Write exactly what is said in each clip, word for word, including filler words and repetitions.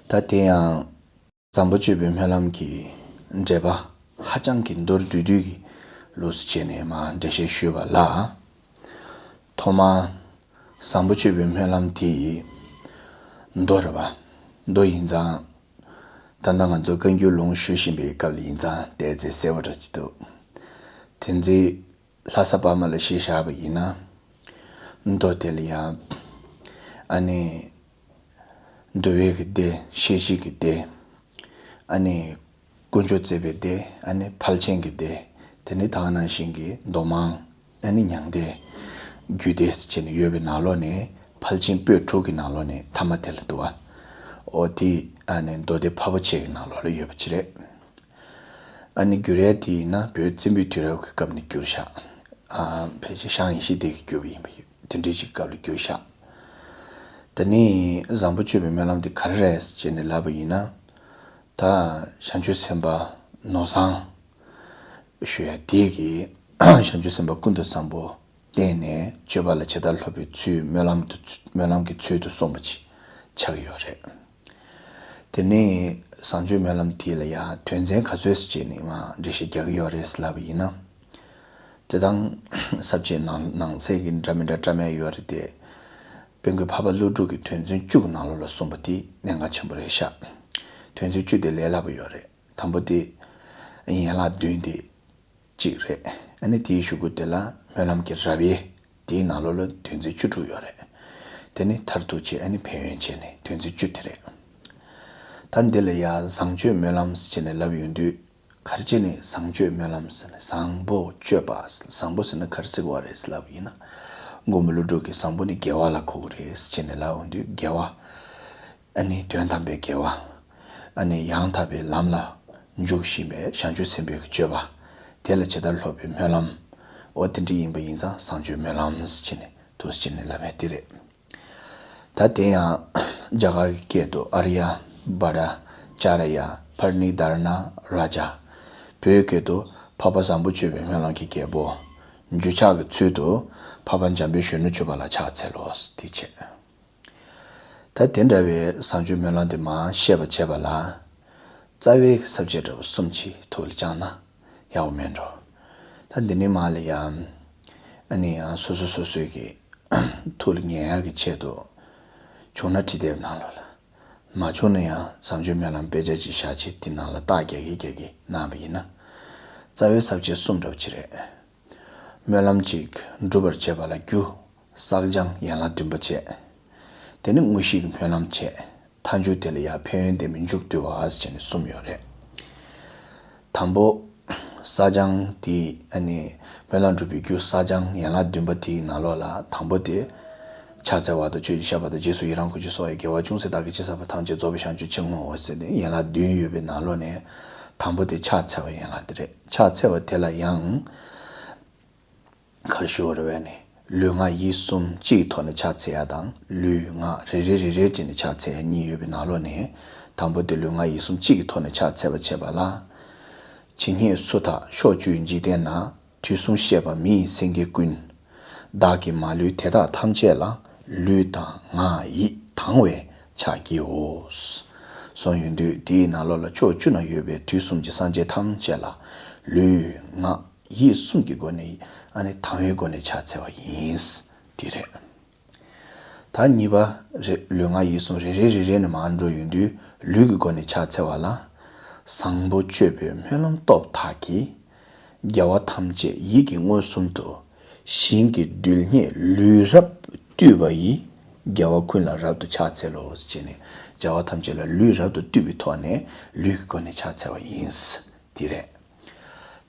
ད་དེ་ཡང་བཟང་པོ་སྤྱོད་པའི་སྨོན་ལམ་གྱི་འགྲེལ་པ་ཧ་ཅང་གི་མདོར་བསྡུས་བསྡུས་ཀྱི་ལུགས་སུ་བྱས་ནས་མར་འགྲེལ་བཤད་ཞུས་པ་ལ། ཐོག་མར་བཟང་པོ་སྤྱོད་པའི་སྨོན་ལམ་དེ་མདོ་རེད་པ། མདོ་ཡིན་ཙང་། ད་ལྟ་ང་ཚོ་བཀའ་འགྱུར་ལུང་ཞུ་བཞིན་པའི་སྐབས་ལ་ཡིན་ཙང་བལྟས་ཚེ་གསལ་པོ་འདྲ་ཅིག་འདུག་དེ་ཚེ་ལྷ་ས་པར་མ་ལ་གཞི་བཞག་པ་ཡིན་ན། མདོ་དེ་ལ་ཡང་། ཨ་ནི། འདུལ་བའི་གི་སྡེ། བཤད་བཞིའི་གི་སྡེ། ཨ་ནི། དཀོན་མཆོག་བརྩེགས་པའི་སྡེ། ཨ་ནི་ཕལ་ཆེན་གྱི་སྡེ། དེ་ནི་ད་ག་ནང་བཞིན་གྱི་མདོ་མང་། ཨ་ནི་མྱང་འདས། རྒྱུད་སྡེ་ཟེར་བྱས་ནས་ཡོད་པའི་ནང་ལོགས་ནས་ཕལ་ཆེན་པོད་དྲུག་གི་ནང་ལོགས་ནས་ཐ་མ་དེ་ལ་འདུག་པ། འོ་དེ་ཨ་ནི་མདོ་སྡེ་འཕགས་པ་བྱེ་གི་ནང་ལོགས་ལ་ཡོད་པ་ཅིག་རེད། ཨ་ནི་འགྱུར་ཡས་དེ་ཡིན་ན་བོད་བཙན་པོའི་དུས་རབས་ཀྱི་སྐབས་ནས་བསྒྱུར་བཞག་ཨ་ཕལ་ཆེར་ཞང་ཡེ་ཤེས་སྡེ་གིས་བསྒྱུར་བ་ཡིན་པ་ཡིན། དེ་འདྲའི་ཅིག་སྐབས་ལ་བསྒྱུར་བཞག་ད་ནི་བཟང་པོ་སྤྱོད་པའི་སྨོན་ལམ་དེ་ག་རེ་རེད་ཟེར་བྱས་ནས་ལབ་པ་ཡིན་ན། ད་བྱང་ཆུབ་སེམས་དཔའ་ནོར་བཟང་ཞུ་ཡ་དེ་གིས་བྱང་ཆུབ་སེམས་དཔའ་ཀུན་ཏུ་བཟང་པོ་བསྟེན་ནས་སྤྱོད་པ་ལ་ཇི་ལྟར་སློབ་པའི་ཚུལ་སྨོན་ལམ་དུ་སྨོན་ལམ་གྱི་ཚུལ་དུ་གསུངས་པ་ཅིག་ཆགས་ཀྱི་ཡོད་རེད། དེ་ནས་བཟང་སྤྱོད་སྨོན་ལམ་དེ་ལ་ཡང་དོན་ཚན་ག་ཚོད་ཟེར་བྱས་ནས་མར་འགྲེལ་བཤད་རྒྱག་གི་ཡོད་རེད་ལབ་པ་ཡིན་ན། དེ་དང་ས་བཅད་ནང་ནང་གསེས་ཀྱི་འདྲ་མི་འདྲ་བཀྲམ་ཡ་ཡོད་རེད་དེ། དཔལ་མགོན་འཕགས་པ་ཀླུ་སྒྲུབ་ཀྱི་དོན་ཚན་བཅུ་གི་ནང་ལོགས་ལ་གསུངས་པ་དེ་གནད་འགག་ཆེན་པོ་རེད་ཤག་དོན་ཚན་བཅུ་དེ་ལས་སླ་པོ་ཡོད་རེད། དང་པོ་དེ། ཡན་ལག་བདུན་དེ། གཅིག་རེད། ཨ་ནི་དེའི་གཞུག་གུ་དེ་ལ་སྨོན་ལམ་གྱི་རབ་དབྱེ། དེའི་ནང་ལོགས་ལ་དོན་ཚན་བཅུ་དྲུག་ཡོད་རེད། དེ་ནི་མཐར་ཐུག་བྱས་ཨ་ནི་ཕན་ཡོན་བྱས་ནས་དོན་ཚན་བཅུ་དེ་རེད། ད་འདི་ལ་ཡང་བཟང་སྤྱོད་སྨོན་ལམ་ཟེར་བྱས་ནས་ལབ་ཡོང་དུས། ག་རེ་བྱས་ནས་བཟང་སྤྱོད་སྨོན་ལམ་ཟེར་ནས་བཟང་པོ་སྤྱོད་པ། བཟང་པོ་ཟེར་ན་ག་རེ་ཟེར་དགོས་པ་རེད་ལབ་ཡིན་ན། མགོན་པོ་ཀླུ་སྒྲུབ་ཀྱིས་བཟང་པོ་ནི་དགེ་བ་ལ་གོ་གི་རེད་ཟེར་བྱས་ནས་ལབ་ཡོང་དུས་དགེ་བ། ཨ་ནི་དོན་དམ་པའི་དགེ་བ། ཨ་ནི་ཡང་དག་པའི་ལམ་ལ་འཇུག་བཞིན་པའི་བྱང་ཆུབ་སེམས་དཔའི་སྤྱོད་པ། དེ་ལ་ཇི་ལྟར་སློབ་པའི་སྨོན་ལམ། འོ་དེ་འདྲ་ཡིན་པ་ཡིན་ཙང་བཟང་སྤྱོད་སྨོན་ལམ་ཟེར་བྱས་ནས་འདུག་སེ་བྱས་ནས་ལབ་ཡ་དེ་རེད། ད་དེ་ཡང་རྒྱ་གར་གྱི་སྐད་དུ་ཨཱརྱ་བྷ་ཏ་ཅཱ་ར་ཡ་པ་རི་ནི་དྷ་ར་ཎ་རཱ་ཛ། བོད་སྐད་དུ་འཕགས་པ་བཟང་པོ་སྤྱོད་པའི་སྨོན་ལམ་གྱི་རྒྱལ་པོ། འཇུ་ཆག་གི་ཚུལ་དུ་འཕགས་པ་འཇམ་དཔལ་གཞོན་ནུ་གྱུར་པ་ལ་ཕྱག་འཚལ་ལོ་ཟེར་དེ་བྱས། ད་དེ་འདྲ་བའི་བཟང་སྤྱོད་སྨོན་ལམ་དེ་མར་བཤད་པ་བྱས་པ་ལ། རྩ་བའི་ས་བཅད་འདྲ་བོ་གསུམ་གྱི་ཐོག་ལ་བརྩིས་ན་ཡག་པོ་མེད་འགྲོ། ད་འདི་ནས་མར་ལ་ཡང་། ཨ་ནི་ཡང་སོ་སོ་སོ་སོའི་གི་ཐུགས་ལ་ངེས་ཡག་གི་ཆེད་དུ། བྱུང་ན་ཁྲིད་དེབ་ནང་ལོགས་ལ། མ་བྱུང་ན་ཡང་བཟང་སྤྱོད་སྨོན་ལམ་དཔེ་ཆ་ཅིག་བཞག་བྱས་དེ་ནང་ལ་རྟགས་རྒྱག་གི་རྒྱག་གི་གནང་བ་ཡིན་ན། རྩ་བའི་ས་བཅད་གསུམ་འདྲ་བོ་ཅིག་རེད། སྨོན་ལམ་གཅིག་འགྲུབ་པར་བྱེད་པ་ལ་རྒྱུ། བསགས་སྦྱང་ཡན་ལག་བདུན་པ་བྱས། དེ་ནས་དངོས་གཞི་གི་སྨོན་ལམ་བྱས། མཐའ་མཇུག་དེ་ལ་ཡང་ཕན་ཡོན་ལྡན་པའི་མཇུག་བསྡུ་བ་ཟེར་ནས་གསུམ་ཡོད་རེད། དང་པོ། བསགས་སྦྱང་དེ་ཨ་ནི་སྨོན་ལམ་འགྲུབ་པའི་རྒྱུ་བསགས་སྦྱང་ཡན་ལག་བདུན་པ་དེའི་ནང་ལོགས་ལ་དང་པོ་དེ། ཕྱག་འཚལ་བ་དང་མཆོད་ཅིང་བཤགས་པ་དང་རྗེས་སུ་ཡི་རང་བསྐུལ་ཞིང་གསོལ་བ་ཡི་དགེ་བ་ཅུང་ཟད་བདག་གིས་ཅི་བསགས་པ་ཐམས་ཅད་རྫོགས་པའི་བྱང་ཆུབ་ཕྱིར་བསྔོའོ་ཟེར་ཏེ་ཡན་ལག་བདུན་ཡོད་པའི་ནང་ལོགས་ནས། དང་པོ་དེ་ཕྱག་འཚལ་བ་ཡན་ལག་དེ་རེད། ཕྱག་འཚལ་བ་དེ་ལ་ཡང་། ག་རེ་ཞུ་དགོས་རེད་པས་ནི། ལུས་ངག་ཡིད་གསུམ་གཅིག་གི་ཐོག་ནས་ཕྱག་འཚལ་ཡ་དང་ལུས་ངག་རེ་རེ་རེ་རེ་བྱས་ནས་ཕྱག་འཚལ་ཡ་གཉིས་ཡོད་པའི་ནང་ལོགས་ནས། དང་པོ་དེ་ལུས་ངག་ཡིད་གསུམ་གཅིག་གི་ཐོག་ནས་ཕྱག་འཚལ་བ་བྱས་པ་ལ། ཇི་སྙེད་སུ་དག་ཕྱོགས་བཅུའི་འཇིག་རྟེན་ན། དུས་གསུམ་གཤེགས་པ་མི་ཡི་སེང་གེ་ཀུན། བདག་གིས་མ་ལུས་དེ་དག་ཐམས་ཅད་ལ། ལུས་དང་ངག་ཡིད་དང་བས་ཕྱག་བགྱིའོ། གསུངས་ཡོང་དུས་དེའི་ནང་ལོགས་ལ་ཕྱོགས་བཅུ་ན་ཡོད་པའི་དུས་གསུམ་གྱི་སངས་རྒྱས་ཐམས་ཅད་ལ། ལུས་ངག་ཡིད་གསུམ་གྱི་སྒོ་ནས་ཨ་ནི་དང་བའི་སྒོ་ནས་ཕྱག་འཚལ་བ་ཡིན། དེ་རེད། ད་གཉིས་པ་རེད། ལུས་ངག་ཡིད་གསུམ་རེ་རེ་རེ་རེ་ནས་མར་འགྲོ་ཡོང་དུས་ལུས་ཀྱི་སྒོ་ནས་ཕྱག་འཚལ་བ་ལ། བཟང་པོ་སྤྱོད་པའི་སྨོན་ལམ་སྟོབས་དག་གིས། རྒྱལ་བ་ཐམས་ཅད་ཡིད་ཀྱིས་མངོན་སུམ་དུ། ཞིང་གི་རྡུལ་སྙེད་ལུས་རབ་བཏུད་པ་ཡིས། རྒྱལ་བ་ཀུན་ལ་རབ་ཏུ་ཕྱག་འཚལ་ལོ་ཞེས་ནས། རྒྱལ་བ་ཐམས་ཅད་ལ་ལུས་རབ་ཏུ་བཏུད་པའི་ཐོག་ནས་ལུས་ཀྱི་སྒོ་ནས་ཕྱག་འཚལ་བ་ཡིན། དེ་རེད།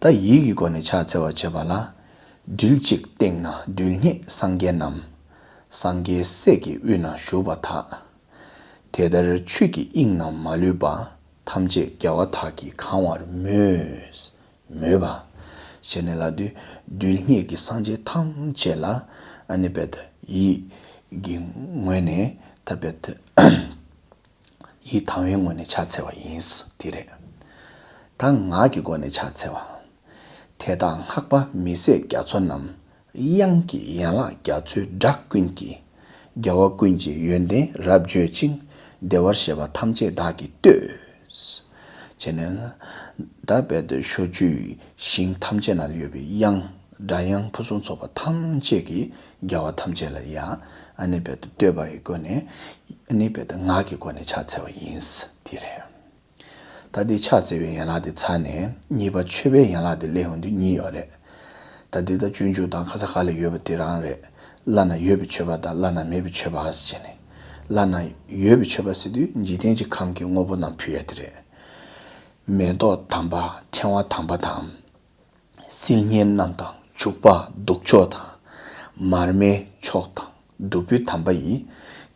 ད་ཡིད་ཀྱི་སྒོ་ནས་ཕྱག་འཚལ་བ་བྱེད་པ་ལ། རྡུལ་གཅིག་སྟེང་ན་རྡུལ་སྙེད་སངས་རྒྱས་རྣམས། སངས་རྒྱས་སྲས་ཀྱི་དབུས་ན་བཞུགས་པ་དག། དེ་ལྟར་ཆོས་ཀྱི་དབྱིངས་རྣམས་མ་ལུས་པ། ཐམས་ཅད་རྒྱལ་བ་དག་གིས་གང་བར་མོས། མོས་པ། ཞེས་ནས་ལབ་དུས་རྡུལ་སྙེད་ཀྱི་སངས་རྒྱས་ཐམས་ཅད་ལ་ཨ་ནི་རྦད་དེ་ཡིད་ཀྱི་ངོས་ནས་ད་རྦད་དེ་ཡིད་དང་བའི་ངོས་ནས་ཕྱག་འཚལ་བ་ཡིན། དེ་རེད། ད་ངག་གི་སྒོ་ནས་ཕྱག་འཚལ་བ། དེ་དག་སྔགས་པ་མི་ཟད་རྒྱ་མཚོ་རྣམས། དབྱངས་ཀྱི་ཡན་ལག་རྒྱ་མཚོའི་སྒྲ་ཀུན་གྱིས། རྒྱལ་བ་ཀུན་གྱི་ཡོན་ཏན་རབ་བརྗོད་ཅིང་། བདེ་བར་གཤེགས་པ་ཐམས་ཅད་བདག་གིས་བསྟོད། བྱས་ནས་ན། ད་རྦད་དེ་ཕྱོགས་བཅུའི་ཞིང་ཐམས་ཅད་ན་ཡོད་པའི་དབྱངས་སྒྲ་དབྱངས་ཕུན་སུམ་ཚོགས་པ་ཐམས་ཅད་ཀྱི་རྒྱལ་བ་ཐམས་ཅད་ལ་ཡང་ཨ་ནི་རྦད་དེ་བསྟོད་པ་ཡི་སྒོ་ནས་ཨ་ནི་རྦད་དེ་ངག་གི་སྒོ་ནས་ཕྱག་འཚལ་བ་ཡིན། དེ་རེད། ད་འདི་ཕྱག་འཚལ་བའི་ཡན་ལག་དེ་ཚར་ནས་གཉིས་པ་མཆོད་པའི་ཡན་ལག་དེ་སླེབས་ཡོང་དུས་གཉིས་ཡོད་རེད། ད་འདི་ད་སྤྱོད་འཇུག་དང་ཁ་ས་ཁ་ལ་ཡོད་པ་དེ་རང་རེད། བླ་ན་ཡོད་པའི་མཆོད་པ་དང་བླ་ན་མེད་པའི་མཆོད་པ་ཟེར་བྱས་ནས། བླ་ན་ཡོད་པའི་མཆོད་པ་ཟེར་དུས་འཇིག་རྟེན་གྱི་ཁམས་ཀྱི་དངོས་པོ་རྣམས་ཕུལ་ཡ་དེ་རེད། མེ་ཏོག་དམ་པ་ཕྲེང་བ་དམ་པ་དང་། སིལ་སྙན་རྣམས་དང་བྱུག་པ་བདུག་ཆོག་དང་། མར་མེ་མཆོག་དང་བདུག་སྤོས་དམ་པ་ཡིས།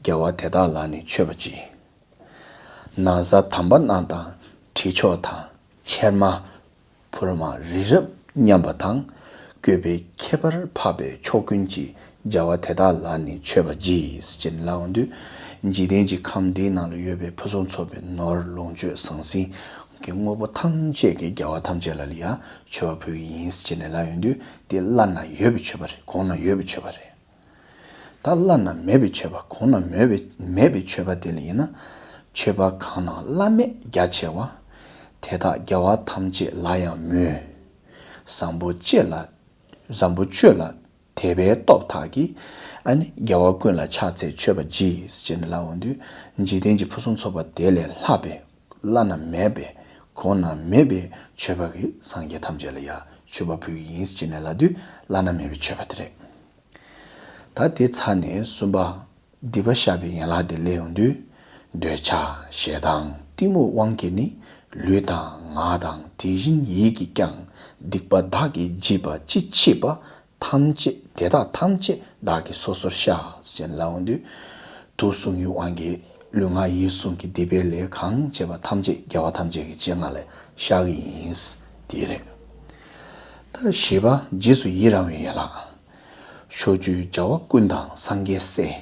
རྒྱལ་བ་དེ་དག་ལ་ནི་མཆོད་པ་བགྱི། ན་བཟའ་དམ་པ་རྣམས་དང་དྲི་མཆོག་དང་། ཕྱེ་མ་ཕུར་མ་རི་རབ་མཉམ་པ་དང་། བཀོད་པའི་ཁྱད་པར་འཕགས་པའི་མཆོག་ཀུན་གྱིས། རྒྱལ་བ་དེ་དག་ལ་ནི་མཆོད་པ་བགྱི། ཅེས་ལབ་ཡོང་དུས། འཇིག་རྟེན་གྱི་ཁམས་འདིའི་ནང་ལ་ཡོད་པའི་ཕུན་སུམ་ཚོགས་པའི་ནོར་ལོངས་སྤྱོད་ཟང་ཟིང་གི་དངོས་པོ་ཐམས་ཅད་ཀྱི་རྒྱལ་བ་ཐམས་ཅད་ལ་ཡང་མཆོད་པ་ཕུལ་གྱི་ཡིན་ཅེས་ནས་ལབ་ཡོང་དུས། དེ་བླ་ན་ཡོད་པའི་མཆོད་པ་རེད། གོང་ན་ཡོད་པའི་མཆོད་པ་རེད། ད་བླ་ན་མེད་པའི་མཆོད་པ། གོང་ན་མེད་པའི་མེད་པའི་མཆོད་པ་དེ་ལ་ཡིན་ན། མཆོད་པ་གང་ན་བླ་མེད་རྒྱ་ཆེ་བ། དེ་དག་རྒྱལ་བ་ཐམས་ཅད་ལ་ཡང་མོས། བཟང་པོ་སྤྱོད་ལ། བཟང་པོ་སྤྱོད་ལ་དད་པའི་སྟོབས་དག་གིས། ཨ་ནི་རྒྱལ་བ་ཀུན་ལ་ཕྱག་འཚལ་མཆོད་པ་བགྱི། ཅེས་ནས་ལབ་ཡོང་དུས། འཇིག་རྟེན་གྱི་ཕུན་སུམ་ཚོགས་པ་དེ་ལས་ལྷག་པའི་བླ་ན་མེད་པའི་གོང་ན་མེད་པའི་མཆོད་པ་གིས་སངས་རྒྱས་ཐམས་ཅད་ལ་ཡང་མཆོད་པ་ཕུལ་གྱི་ཡིན་ཅེས་ནས་ལབ་དུས། བླ་ན་མེད་པའི་མཆོད་པ་དེ་རེད། ད་དེ་ཚར་ནས་གསུམ་པ། སྡིག་པ་བཤགས་པའི་ཡན་ལག་དེ་སླེབས་ཡོང་དུས། འདོད་ཆགས་ཞེ་སྡང་གཏི་མུག་དབང་གིས་ནི། ལུས་དང་ངག་དང་དེ་བཞིན་ཡིད་ཀྱིས་ཀྱང་། སྡིག་པ་བདག་གིས་བགྱིས་པ་ཅི་མཆིས་པ། ཐམས་ཅད་དེ་དག་ཐམས་ཅད་བདག་གིས་སོ་སོར་བཤགས། ཅེས་ལབ་ཡོང་དུས། དུག་གསུམ་གྱི་དབང་གིས་ལུས་ངག་ཡིད་གསུམ་གྱི་སྡིག་པའི་ལས་གང་བྱས་པ་ཐམས་ཅད་རྒྱལ་བ་ཐམས་ཅད་ཀྱི་སྤྱན་སྔ་ལས་བཤགས་ཀྱི་ཡིན། དེ་རེད། ད་བཞི་པ། རྗེས་སུ་ཡི་རང་བའི་ཡན་ལག་ཕྱོགས་བཅུའི་བྱ་བ་ཀུན་དང་སངས་རྒྱས་སྲས།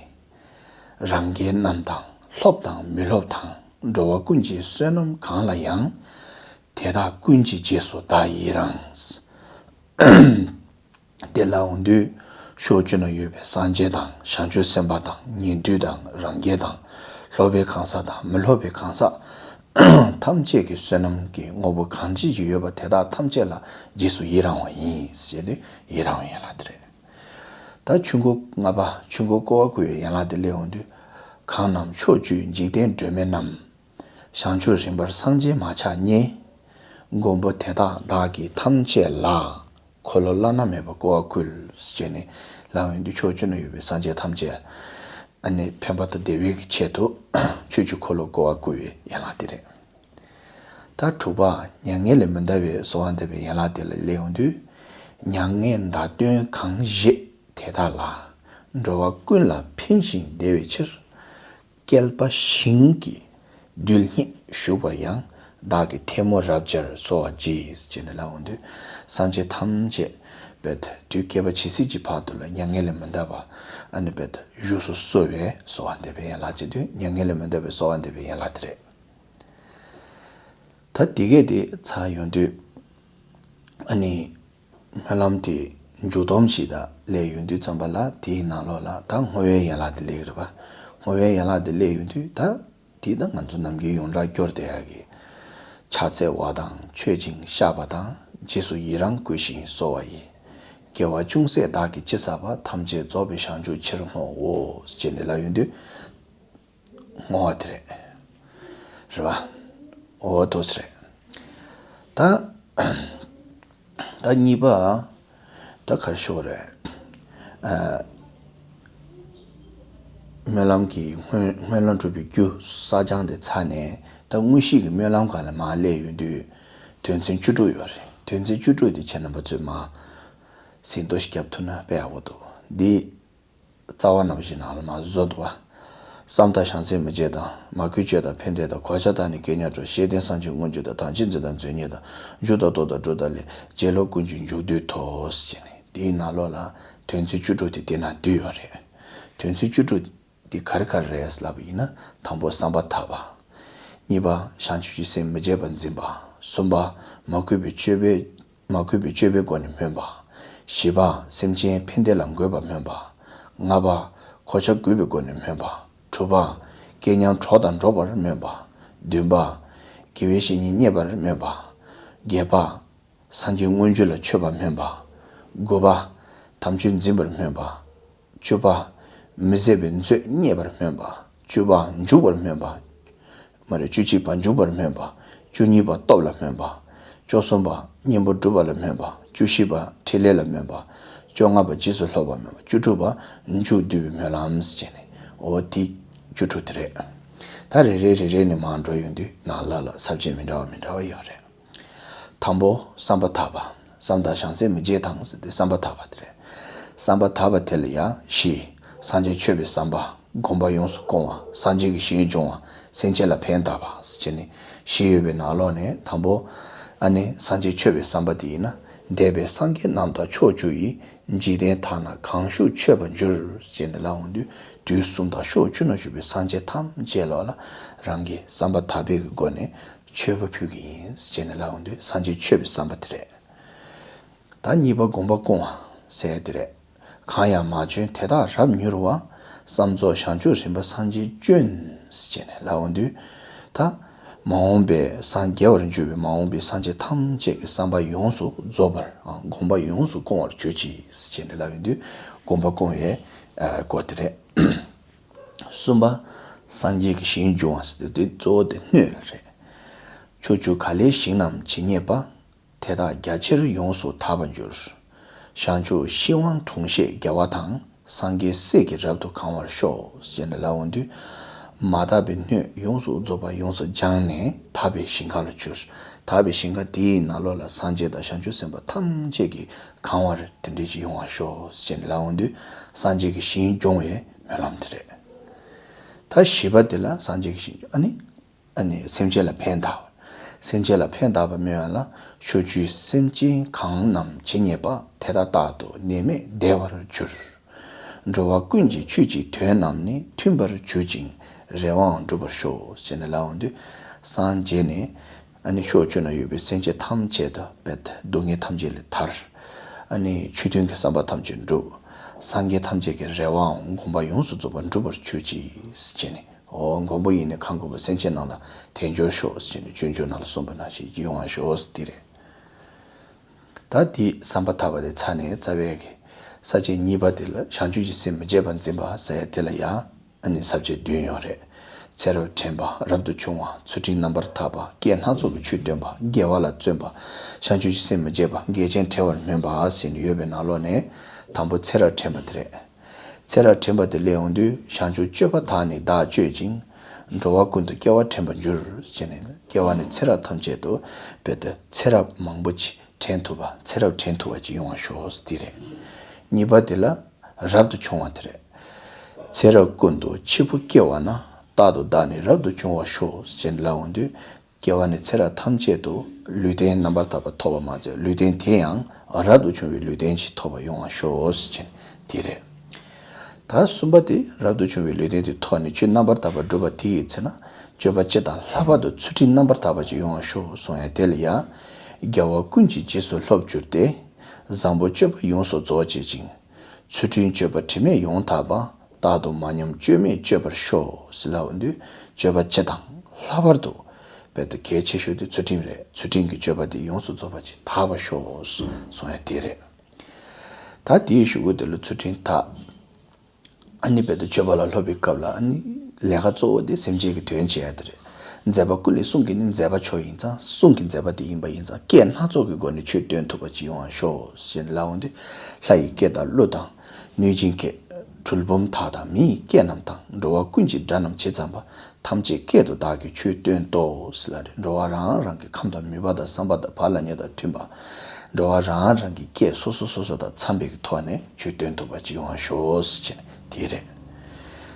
རང་རྒྱལ་རྣམས་དང་སློབ་དང་མི་སློབ་དང་། འགྲོ་བ་ཀུན་གྱི་བསོད་ནམས་གང་ལ་ཡང་། དེ་དག་ཀུན་གྱི་རྗེས་སུ་བདག་ཡི་རང་། དེ་ལ་འོང་དུས། ཕྱོགས་བཅུ་ན་ཡོད་པའི་སངས་རྒྱས་དང་བྱང་ཆུབ་སེམས་དཔའ་དང་ཉན་ཐོས་དང་རང་རྒྱལ་དང་། སློབ་པའི་གང་ཟག་དང་མི་སློབ་པའི་གང་ཟག་ཐམས་ཅད་ཀྱི་བསོད་ནམས་ཀྱི་དངོས་པོ་གང་ཅི་ཞིག་ཡོད་པ་དེ་དག་ཐམས་ཅད་ལ་རྗེས་སུ་ཡི་རང་བ་ཡིན་ཞེས་ཏེ་ཡི་རང་བའི་ཡན་ལག་དེ་རེད། ད་ཆོས་འཁོར་ལྔ་པ་ཆོས་འཁོར་བསྐོར་བ་བསྐོར་བའི་ཡན་ལག་དེ་སླེབས་འོང་དུས། གང་རྣམས་ཕྱོགས་བཅུའི་འཇིག་རྟེན་སྒྲོན་མེ་རྣམས། བྱང་ཆུབ་རིམ་པར་སངས་རྒྱས་མ་ཆགས་བརྙེས། མགོན་པོ་དེ་དག་བདག་གིས་ཐམས་ཅད་ལ། འཁོར་ལོ་བླ་ན་མེད་པ་བསྐོར་བར་བསྐུལ། ཞེས་ནས་ལམ་ཡོན་ཏན་ཕྱོགས་བཅུ་ན་ཡོད་པའི་སངས་རྒྱས་ཐམས་ཅད་ཨ་ནི་ཕན་པ་དང་བདེ་བའི་གི་ཆེད་དུ་ཆོས་ཀྱི་འཁོར་ལོ་བསྐོར་བར་བསྐུལ་བའི་ཡན་ལག་དེ་རེད། ད་དྲུག་པ། མྱ་ངན་ལས་མི་འདའ་བའི་གསོལ་བ་འདེབས་པའི་ཡན་ལག་དེ་ལ་སླེབས་ཡོང་དུས། མྱ་ངན་འདའ་དོན་གང་བཞེད་དེ་དག་ལ། འགྲོ་བ་ཀུན་ལ་ཕན་ཞིང་བདེ་བའི་ཕྱིར། བསྐལ་པ་ཞིང་གི་རྡུལ་སྙེད་བཞུགས་པར་ཡང་། བདག་གིས་ཐལ་མོ་རབ་སྦྱར་གསོལ་བ་བགྱི། ཅེས་ནས་ལབ་འོང་དུས། སངས་རྒྱས་ཐམས་ཅད་རྦད་དུས་བསྐལ་པ་ཇི་སྲིད་ཀྱི་བར་དུ་ལ་མྱ་ངན་ལས་མི་འདའ་བ། ཨ་ནི་རྦད་དུ་བཞུགས་སུ་གསོལ་བའི་གསོལ་བ་འདེབས་པའི་ཡན་ལག་བྱེད་དུས་མྱ་ངན་ལས་མི་འདའ་བའི་གསོལ་བ་འདེབས་པའི་ཡན་ལག་དེ་རེད། ད་དེ་གས་དེ་ཚར་ཡོང་དུས། ཨ་ནི། སྨོན་ལམ་དེ་མཇུག་སྡོམ་ཞིག་དང་ལས་ཡོང་དུས་ཙམ་པ་ལ་དེའི་ནང་ལོགས་ལ་ད་བསྔོ་བའི་ཡན་ལག་དེ་སླེབས་རེད་པ། བསྔོ་བའི་ཡན་ལག་དེ་སླེབས་ཡོང་དུས་ད་དེ་ད་ང་ཚོ་ནམ་རྒྱུན་ཡོངས་གྲགས་སྐྱོར་བསྡད་ཡག་གི། ཕྱག་འཚལ་བ་དང་མཆོད་ཅིང་བཤགས་པ་དང་། རྗེས་སུ་ཡི་རང་བསྐུལ་ཞིང་གསོལ་བ་ཡི། དགེ་བ་ཅུང་ཟད་བདག་གིས་ཅི་བསགས་པ། ཐམས་ཅད་རྫོགས་པའི་བྱང་ཆུབ་ཕྱིར་བསྔོའོ། ཅེས་ནས་ལབ་ཡོང་དུས། བསྔོ་བ་དེ་རེད། རེད་བ། འོ་ཐུགས་རྗེ་ཆེ། ད། ད་གཉིས་པ། ད་ག་རེ་ཞུ་དགོས་རེད། ཨ། སྨོན་ལམ་གྱི་སྔོན་སྨོན་ལམ་སྒྲུབ་པའི་རྒྱུ་བསགས་སྦྱང་དེ་ཚར་ནས་ད་དངོས་གཞི་གི་སྨོན་ལམ་སྒང་ལ་མར་སླེབས་ཡོང་དུས། དོན་ཚན་བཅུ་དྲུག་ཡོད་རེད། དོན་ཚན་བཅུ་དྲུག་དེ་ཁྱེད་རྣམ་པ་ཚོས་མར་ཟིན་ཐོ་ཞིག་བརྒྱབ་ཐུབ་ན་དཔེ་ཡག་པོ་འདུག་འདི། རྩ་བ་ནང་བཞིན་ནང་ལ་མ་བཟོ་འདུག་བ། བསམ་དང་བྱང་སེམས་མི་བརྗེད་དང་། མ་གུས་སྤྱོད་དང་ཕན་བདེ་དང་། གོ་ཆ་དང་ནི་སྐད་སྙན་སྒྲོག་ཤེས་ལྡན་སངས་རྒྱས་མངོན་གྱུར་དང་། དམ་ཆོས་འཛིན་དང་མཛོད་བརྙེས་དང་། རྒྱུ་དང་རྟོགས་དང་སྒྲུབ་དང་ལས། སྤྱན་སློབ་ཀུན་གྱི་མཇུག་བསྡུ་ཐོབ། ཟེར་ནས་དེའི་ནང་ལོགས་ལ་དོན་ཚན་བཅུ་དྲུག་དེ་དེ་ན་འདུས་ཡོད་རེད། དོན་ཚན་བཅུ་དྲུག་དེ་ག་རེ་ག་རེ་རེད་ལབ་པ་ཡིན་ན། དང་པོ་བསམ་པ་ཐག་པ། གཉིས་པ་བྱང་ཆུབ་ཀྱི་སེམས་མི་བརྗེད་པར་འཛིན་པ། གསུམ་པ་མ་གུས་པའི་སྤྱོད་པའི། མ་གུས་པའི་སྤྱོད་པའི་སྒོ་ནས་སྨོན་པ། བཞི་པ་སེམས་ཅན་ཕན་བདེ་ལ་འགོད་པར་སྨོན་པ། ལྔ་པ་གོ་ཆ་གུས་པའི་སྒོ་ནས་སྨོན་པ། དྲུག་པ་ སྐལ་མཉམ་གྲོགས་དང་འགྲོགས་པར་སྨོན་པ། བདུན་པ། དགེ་བའི་བཤེས་གཉེན་རྙེད་པར་སྨོན་པ། བརྒྱད་པ། སངས་རྒྱས་མངོན་སྤྱོད་ལ་མཆོད་པར་སྨོན་པ། དགུ་པ། དམ་ཆོས་འཛིན་པར་སྨོན་པ། བཅུ་པ། མི་ཟད་པའི་མཛོད་རྙེད་པར་སྨོན་པ། བཅུ་པ། འཇུག་པར་སྨོན་པ། མ་རེད། བཅུ་གཅིག་པ། འཇུག་པར་སྨོན་པ། བཅུ་གཉིས་པ། སྟོབས་ལ་སྨོན་པ། བཅུ་གསུམ་པ། གཉེན་པོ་སྒྲུབ་པ་ལ་སྨོན་པ། བཅུ་བཞི་པ། ཕྲིན་ལས་ལ་སྨོན་པ། བཅོ་ལྔ་པ། རྗེས་སུ་སློབ་པར་སྨོན་པ། བཅུ་དྲུག་པ། མཇུག་བསྡུ་བའི་སྨོན་ལམ་ཟེར་བྱས་ནས། འོ་དེ་བཅུ་དྲུག་དེ་རེད། ད་རེ་རེ་རེ་རེ་ནས་མར་འགྲོ་ཡོང་དུས་ནང་ལ་ལ་ས་བཅད་མི་འདྲ་བ་མི་འདྲ་བ་ཡོད་རེད། དང་པོ། བསམ་པ་ཐག་པ། བསམ་དང་བྱང་སེམས་མི་བརྗེད་དང་ཟེར་ཏེ་བསམ་པ་ཐག་པ་དེ་རེད། བསམ་པ་ཐག་པ་དེ་ལ་ཡང་བཞི། སངས་རྒྱས་མཆོད་པའི་བསམ་པ། སྒོམ་པ་ཡོངས་སུ་སྐོང་བ། སངས་རྒྱས་ཀྱི་ཞིང་སྦྱོང་བ། སེམས་ཅན་ལ་ཕན་བཏགས་པ་ཟེར་བྱས་ནས་བཞི་ཡོད་པའི་ནང་ལོགས་ནས། དང་པོ། ཨ་ནི་སངས་རྒྱས་མཆོད་པའི་བསམ་པ་དེ་ཡིན་ན། འདས་པའི་སངས་རྒྱས་རྣམས་དང་ཕྱོགས་བཅུ་ཡི། འཇིག་རྟེན་དག་ན་གང་བཞུགས་མཆོད་པར་འགྱུར་ཟེར་བྱས་ནས་ལབ་འོང་དུས། དུས་གསུམ་དང་ཕྱོགས་བཅུ་ན་བཞུགས་པའི་སངས་རྒྱས་ཐམས་ཅད་ལ་ལ་རང་གི་བསམ་པ་ཐག་པའི་སྒོ་ནས་མཆོད་པ་ཕུལ་གྱི་ཡིན་ཟེར་བྱས་ནས་ལབ་འོང་དུས། སངས་རྒྱས་མཆོད་པའི་བསམ་པ་དེ་རེད། ད་གཉིས་པ། སྒོམ་པ་སྐོང་བ་ཟེར་ཡ་དེ་རེད། གང་ཡང་མ་བྱོན་དེ་དག་རབ་མྱུར་བ། བསམ་རྫོགས་བྱང་ཆུབ་རིམ་པ་སངས་རྒྱས་བྱོན་ཟེར་བྱས་ནས་ལབ་འོང་དུས། ད་མ་འོངས་པའི་སངས་རྒྱས་པར་འགྱུར་བའི་མ་འོངས་པའི་སངས་རྒྱས་ཐམས་ཅད་ཀྱི་བསམ་པ་ཡོངས་སུ་རྫོགས་པར། ཨ། སྒོམ་པ་ཡོངས་སུ་སྐོང་བར་གྱུར་ཅིག་ཟེར་བྱས་ནས་ལབ་ཡོང་དུས། སྒོམ་པ་སྐོང་བའི། ཨ། སྐོར་དེ་རེད། གསུམ་པ། སངས་རྒྱས་ཀྱི་ཞིང་སྦྱོང་བ་ཟེར་དུས་དེ་གཙོ་བོ་དེ་སྣོད་ལ་རེད། ཕྱོགས་བཅུ་ག་ལའི་ཞིང་རྣམས་ཇི་སྙེད་པ། དེ་དག་རྒྱ་ཆེར་ཡོངས་སུ་དག་པར་འགྱུར། བྱང་ཆུབ་ཤིང་དབང་དྲུང་བཤད་རྒྱལ་བ་དང་། སངས་རྒྱས་སྲས་ཀྱིས་རབ་ཏུ་གང་བར་ཤོག་ཟེར་ནས་ལབ་འོང་དུས། མ་དག་པའི་སྣོད་ཡོངས་སུ་རྫོགས་པ་ཡོངས་སུ་སྦྱངས་ནས་དག་པའི་ཞིང་ཁ་ལ་གྱུར། དག་པའི་ཞིང་ཁ་དེའི་ནང་ལོགས་ལ་སངས་རྒྱས་དང་བྱང་ཆུབ་སེམས་དཔའ་ཐམས་ཅད་ཀྱིས་གང་བར་དེ་འདྲ་ཅིག་ཡོང་བར་ཤོག་ཟེར་ནས་ལབ་འོང་དུས། སངས་རྒྱས་ཀྱི་ཞིང་སྦྱོང་བའི་སྨོན་ལམ་དེ་རེད། ད་བཞི་པ་དེ་ལ་སངས་རྒྱས་ཀྱི་ཞིང་སྦྱོང་། ཨ་ནི། ཨ་ནི་སེམས་ཅན་ལ་ཕན་བཏགས་པ། སེམས་ཅན་ལ་ཕན་བཏགས་པ་སྨོན་ཡ་ལ། ཕྱོགས་བཅུའི་སེམས་ཅན་གང་རྣམས་ཇི་སྙེད་པ། དེ་དག་རྟག་ཏུ་ནད་མེད་བདེ་བར་གྱུར། འགྲོ་བ་ཀུན་གྱི་ཆོས་ཀྱི་དོན་རྣམས་ནི། མཐུན་པར་གྱུར་ཅིང་རེ་བའང་འགྲུབ་པར་ཤོག་ཟེར་ནས་ལབ་འོང་དུས། སངས་རྒྱས་ནས་ཨ་ནི་ཕྱོགས་བཅུ་ན་ཡོད་པའི་སེམས་ཅན་ཐམས་ཅད་དུ་བེད་སྡུག་བསྔལ་ཐམས་ཅད་ལས་ཐར། ཨ་ནི་ཆོས་མཐུན་གྱི་བསམ་པ་ཐམས་ཅད་འགྲུབ། སངས་རྒྱས་ཐམས་ཅད་ཀྱི་རེ་བའང་དགོངས་པ་ཡོངས་སུ་རྫོགས་པར་འགྲུབ་པར་གྱུར་ཅིག་ཟེར་བྱས་ནས། འོ། མགོན་པོ་ཡིས་ནི་གང་བསྐུལ་བ། སེམས་ཅན་རྣམས་ལ་དལ་འབྱོར་ཤོག་ཟེར་ནས་སྤྱོད་འཇུག་ནང་ལ་གསུངས་པ་ནང་བཞིན་ཡོང་བར་ཤོག་ཟེར་དེ་རེད། ད་དེ་བསམ་པ་ཐག་པ་དེ་ཚར་ནས་རྩ་བའི་གི་ས་བཅད་གཉིས་པ་དེ་ལ་བྱང་ཆུབ་ཀྱི་སེམས་མི་བརྗེད་པར་འཛིན་པ་ཟེར་ཡ་དེ་ལ་ཡང་ཨ་ནི་ས་བཅད་བདུན་ཡོད་རེད། ཚེ་རབས་དྲན་པ། རབ་ཏུ་བྱུང་བ། ཚུལ་ཁྲིམས་རྣམ་པར་དག་པ། སྐད་སྣ་ཚོགས་ཀྱིས་ཆོས་སྟོན་པ། དགེ་བ་ལ་བརྩོན་པ། བྱང་ཆུབ་ཀྱི་སེམས་མི་བརྗེད་པ། འགལ་རྐྱེན་བྲལ་བར་སྨོན་པ་ཟེར་ནས་ཡོད་པའི་ནང་ལོགས་ནས་དང་པོ་ཚེ་རབས་དྲན་པ་དེ་རེད། ཚེ་རབས་དྲན་པ་དེ་སླེབས་ཡོང་དུས། བྱང་ཆུབ་སྤྱོད་པ་དག་ནི་བདག་སྤྱོད་ཅིང་། འགྲོ་བ་ཀུན་ཏུ་སྐྱེ་བ་དྲན་པར་འགྱུར་ཟེར་ནས། སྐྱེ་བ་ནས་ཚེ་རབས་ཐམས་ཅད་དུ་བེད་ཚེ་རབས་མང་པོ་ཅིག་དྲན་ཐུབ་པ། ཚེ་རབས་དྲན་ཐུབ་པ་ཅིག་ཡོང་བར་ཤོག་ཟེར་དེ་རེད། གཉིས་པ་དེ་ལ་རབ་ཏུ་བྱུང་བ་དེ་རེད། ཚེ་རབས་ཀུན་ཏུ་འཆི་འཕོ་སྐྱེ་བ་ན། རྟག་ཏུ་བདག་ནི་རབ་ཏུ་བྱུང་བར་ཤོག་ཟེར་ལབ་འོང་དུས། སྐྱེ་བ་ནས་ཚེ་རབས་ཐམས་ཅད་དུ་ལུས་རྟེན་རྣམ་པར་དག་པ་ཐོབ་པ་མ་ཚད། ལུས་རྟེན་དེ་ཡང་རབ་ཏུ་བྱུང་བའི་ལུས་རྟེན་ཞིག་ཐོབ་པ་ཡོང་བར་ཤོག་ཟེར་བྱས་ནས་དེ་རེད། ད་གསུམ་པ་དེ། རབ་ཏུ་བྱུང་བའི་ལུས་རྟེན་དེ་ཐོབ་ནས་ཆོས་རྣམ་པར་དག་པ་སྒྲུབ་པ་དེ་ཡི་ཚེ་ན། སྤྱོད་པ་སྤྱི་དང་ལྷག་པར་དུ་ཚུལ་ཁྲིམས་རྣམ་པར་དག་པ་ཅིག་ཡོང་བར་ཤོག་གསུང་ཡ་དེ་ལ་ཡང་། རྒྱལ་བ་ཀུན་གྱི་རྗེས་སུ་སློབ་གྱུར་ཏེ། བཟང་པོ་སྤྱོད་པ་ཡོངས་སུ་རྫོགས་བྱེད་ཅིང་། ཚུལ་ཁྲིམས་སྤྱོད་པ་དྲི་མེད་ཡོངས་དག་པ། རྟག་ཏུ་མ་ཉམས་སྤྱོད་མེད་སྤྱོད་པར་ཤོག་ཟེར་ལབ་འོང་དུས། སྤྱོད་པ་སྤྱི་དང་ལྷག་པར་དུ་བེད་གལ་ཆེ་ཤོས་དེ་ཚུལ་ཁྲིམས་རེད། ཚུལ་ཁྲིམས་ཀྱི་སྤྱོད་པ་དེ་ཡོངས་སུ་རྫོགས་པ་ཅིག་དག་པར་ཤོག་གསུང་ཡ་དེ་རེད། ད་དེའི་གཞུག་གུ་དེ་ལ་ཚུལ་ཁྲིམས་དག། ཨ་ནི་བེད་སྤྱོད་པ་ལ་སློབ་པའི་སྐབས་ལ། ཨ་ནི་ལས་ཀ་གཙོ་བོ་དེ་སེམས་ཅན་གྱི་དོན་བྱེད་ཡ་དེ་རེད། མཛད་པ་ཀུན་ལས་གསུང་གི་ནི་མཛད་པ་མཆོག་ཡིན་ཙང་། གསུང་གི་མཛད་པ་དེ་ཡིན་པ་ཡིན་ཙང་། སྐད་སྣ་ཚོགས་ཀྱི་སྒོ་ནས་ཆོས་སྟོན་ཐུབ་པ་ཅིག་ཡོང་བར་ཤོག་ཞེས་ལབ་འོང་དུས། ལྷ་ཡི་སྐད་དང་ཀླུ་དང་། གནོད་སྦྱིན་སྐད། གྲུལ་བུམ་དག་དང་མི་ཡི་སྐད་རྣམས་དང་། འགྲོ་བ་ཀུན་གྱི་སྒྲ་རྣམས་ཇི་ཙམ་པ། ཐམས་ཅད་སྐད་དུ་བདག་གིས་ཆོས་སྟོན་ཏོ་ཟེར་ལབ་རེད། འགྲོ་བ་རང་རང་གི་ཁམས་དང་མོས་པ་དང་བསམ་པ་དང་བག་ལ་ཉལ་དང་མཐུན་པ། འགྲོ་བ་རང་རང་གི་སྐད་སོ་སོ་སོ་སོ་དང་འཚམས་པའི་ཐོག་ནས་ཆོས་སྟོན་ཐུབ་པ་ཅིག་ཡོང་བར་ཤོག་ཟེར་བྱས་ནས་དེ་རེད།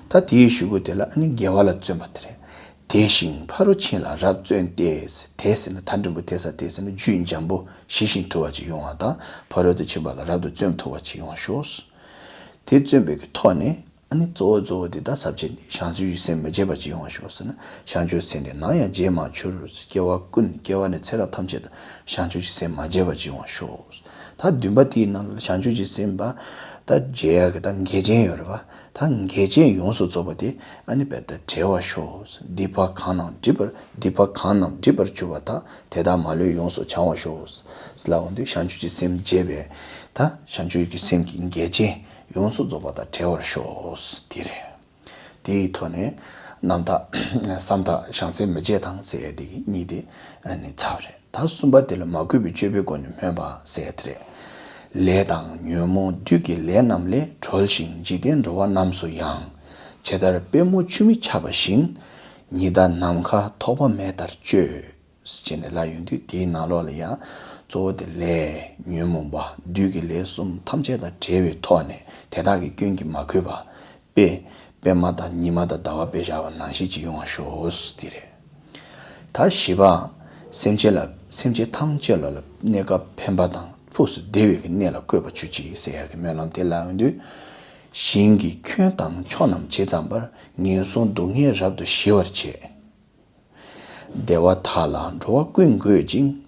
ད་དེའི་གཞུག་གུ་དེ་ལ་ཨ་ནི་དགེ་བ་ལ་བརྩོན་པ་དེ་རེད། དེ་བཞིན་ཕ་རོལ་ཕྱིན་ལ་རབ་བརྩོན་ཏེ། དེ་ཟེར་ན་ད་འགྲེང་བུ་དེ་ས་དེ་ཟེར་ན་རྒྱུད་འཇམ་པོ་ཞི་ཞིང་དུལ་བ་ཅིག་ཡོང་བ་དང་། ཕ་རོལ་ཏུ་ཕྱིན་པ་ལ་རབ་ཏུ་བརྩོན་ཐུབ་པ་ཅིག་ཡོང་བར་ཤོག། དེ་བརྩོན་པའི་གི་ཐོག་ནས། ཨ་ནི་གཙོ་བོ་གཙོ་བོ་འདི་དག་ས་བཅད་འདི། བྱང་ཆུབ་ཀྱི་སེམས་མི་བརྗེད་པ་ཅིག་ཡོང་བར་ཤོག་ཟེར་ན། བྱང་ཆུབ་སེམས་དེ་ནམ་ཡང་བརྗེད་མ་གྱུར། སྐྱེ་བ་ཀུན། སྐྱེ་བ་ནས་ཚེ་རབས་ཐམས་ཅད་དུ་བྱང་ཆུབ་ཀྱི་སེམས་མ་བརྗེད་པ་ཅིག་ཡོང་བར་ཤོག། ད་བདུན་པ་དེའི་ནང་ལ་བྱང་ཆུབ་ཀྱི་སེམས་པ། ད་ ད་བརྗེད་ཡག་གི་ད་འགལ་རྐྱེན་ཡོད་རེད་པ། ད་འགལ་རྐྱེན་ཡོངས་སུ་རྫོགས་པ་དེ་ཨ་ནི་བས་ད་བྲལ་བར་ཤོག། སྡིག་པ་གང་རྣམས་སྒྲིབ་པར་སྡིག་པ་གང་རྣམས་སྒྲིབ་པར་གྱུར་པ་དག་དེ་དག་མ་ལུས་ཡོངས་སུ་བྱང་བར་ཤོག། ལབ་འོང་དུས་བྱང་ཆུབ་ཀྱི་སེམས་བརྗེད་པས་ད་བྱང་ཆུབ་ཀྱི་སེམས་ཀྱི་འགལ་རྐྱེན་ཡོངས་སུ་རྫོགས་པ་དག་བྲལ་བར་ཤོག། དེ་རེད། དེ་ཡི་ཐོག་ནས་རྣམ་དག་བསམ་དག་བྱང་སེམས་མི་བརྗེད་དང་ཟེར་ཡ་དེ་གཉིས་དེ་ནི་ཚར་བ་རེད། ད་གསུམ་པ་དེ་ལ་མ་གུས་པའི་སྤྱོད་པའི་སྒོ་ནས་སྨོན་པ་ཟེར་ཡ་དེ་རེད། ལས་དང་ཉོན་མོངས་བདུད་ཀྱི་ལས་རྣམས་ལས། གྲོལ་ཞིང་འཇིག་རྟེན་འགྲོ་བ་རྣམས་སུ་ཡང་། ཇི་ལྟར་པད་མོ་ཆུ་མིག་ཆགས་པ་བཞིན། ཉི་ཟླ་ནམ་མཁའ་ཐོགས་པ་མེད་ལྟར་སྤྱོད། ཟེར་བྱས་ནས་ལབ་ཡོང་དུས་དེའི་ནང་ལོགས་ལ་ཡང་གཙོ་བོ་དེ་ལས་ཉོན་མོངས་པ་བདུད་ཀྱི་ལས་གསུམ་ཐམས་ཅད་དང་བྲལ་བའི་ཐོག་ནས་དེ་དག་གི་སྐྱོན་གྱིས་མ་གོས་པ། དཔེ་པད་མ་དང་ཉི་མ་དང་ཟླ་བ་དཔེ་བཞག་པ་ནང་བཞིན་ཅིག་ཡོང་བར་ཤོག། དེ་རེད། ད་བཞི་པ། སེམས་ཅན་ལ་སེམས་ཅན་ཐམས་ཅད་ལ་ལ་གནས་སྐབས་ཕན་པ་དང་ཕུགས་སུ་བདེ་བའི་གི་གནས་ལ་བཀོད་པར་གྱུར་ཅིག་ཟེར་ཡག་གི་སྨོན་ལམ་དེ་ལབ་ཡོང་དུས། ཞིང་གི་ཁྱོན་དང་ཕྱོགས་རྣམས་ཇི་ཙམ་པར། ངན་སོང་སྡུག་བསྔལ་རབ་ཏུ་ཞི་བར་བྱེད། བདེ་བ་དག་ལ་འགྲོ་བ་ཀུན་འགོད་ཅིང་།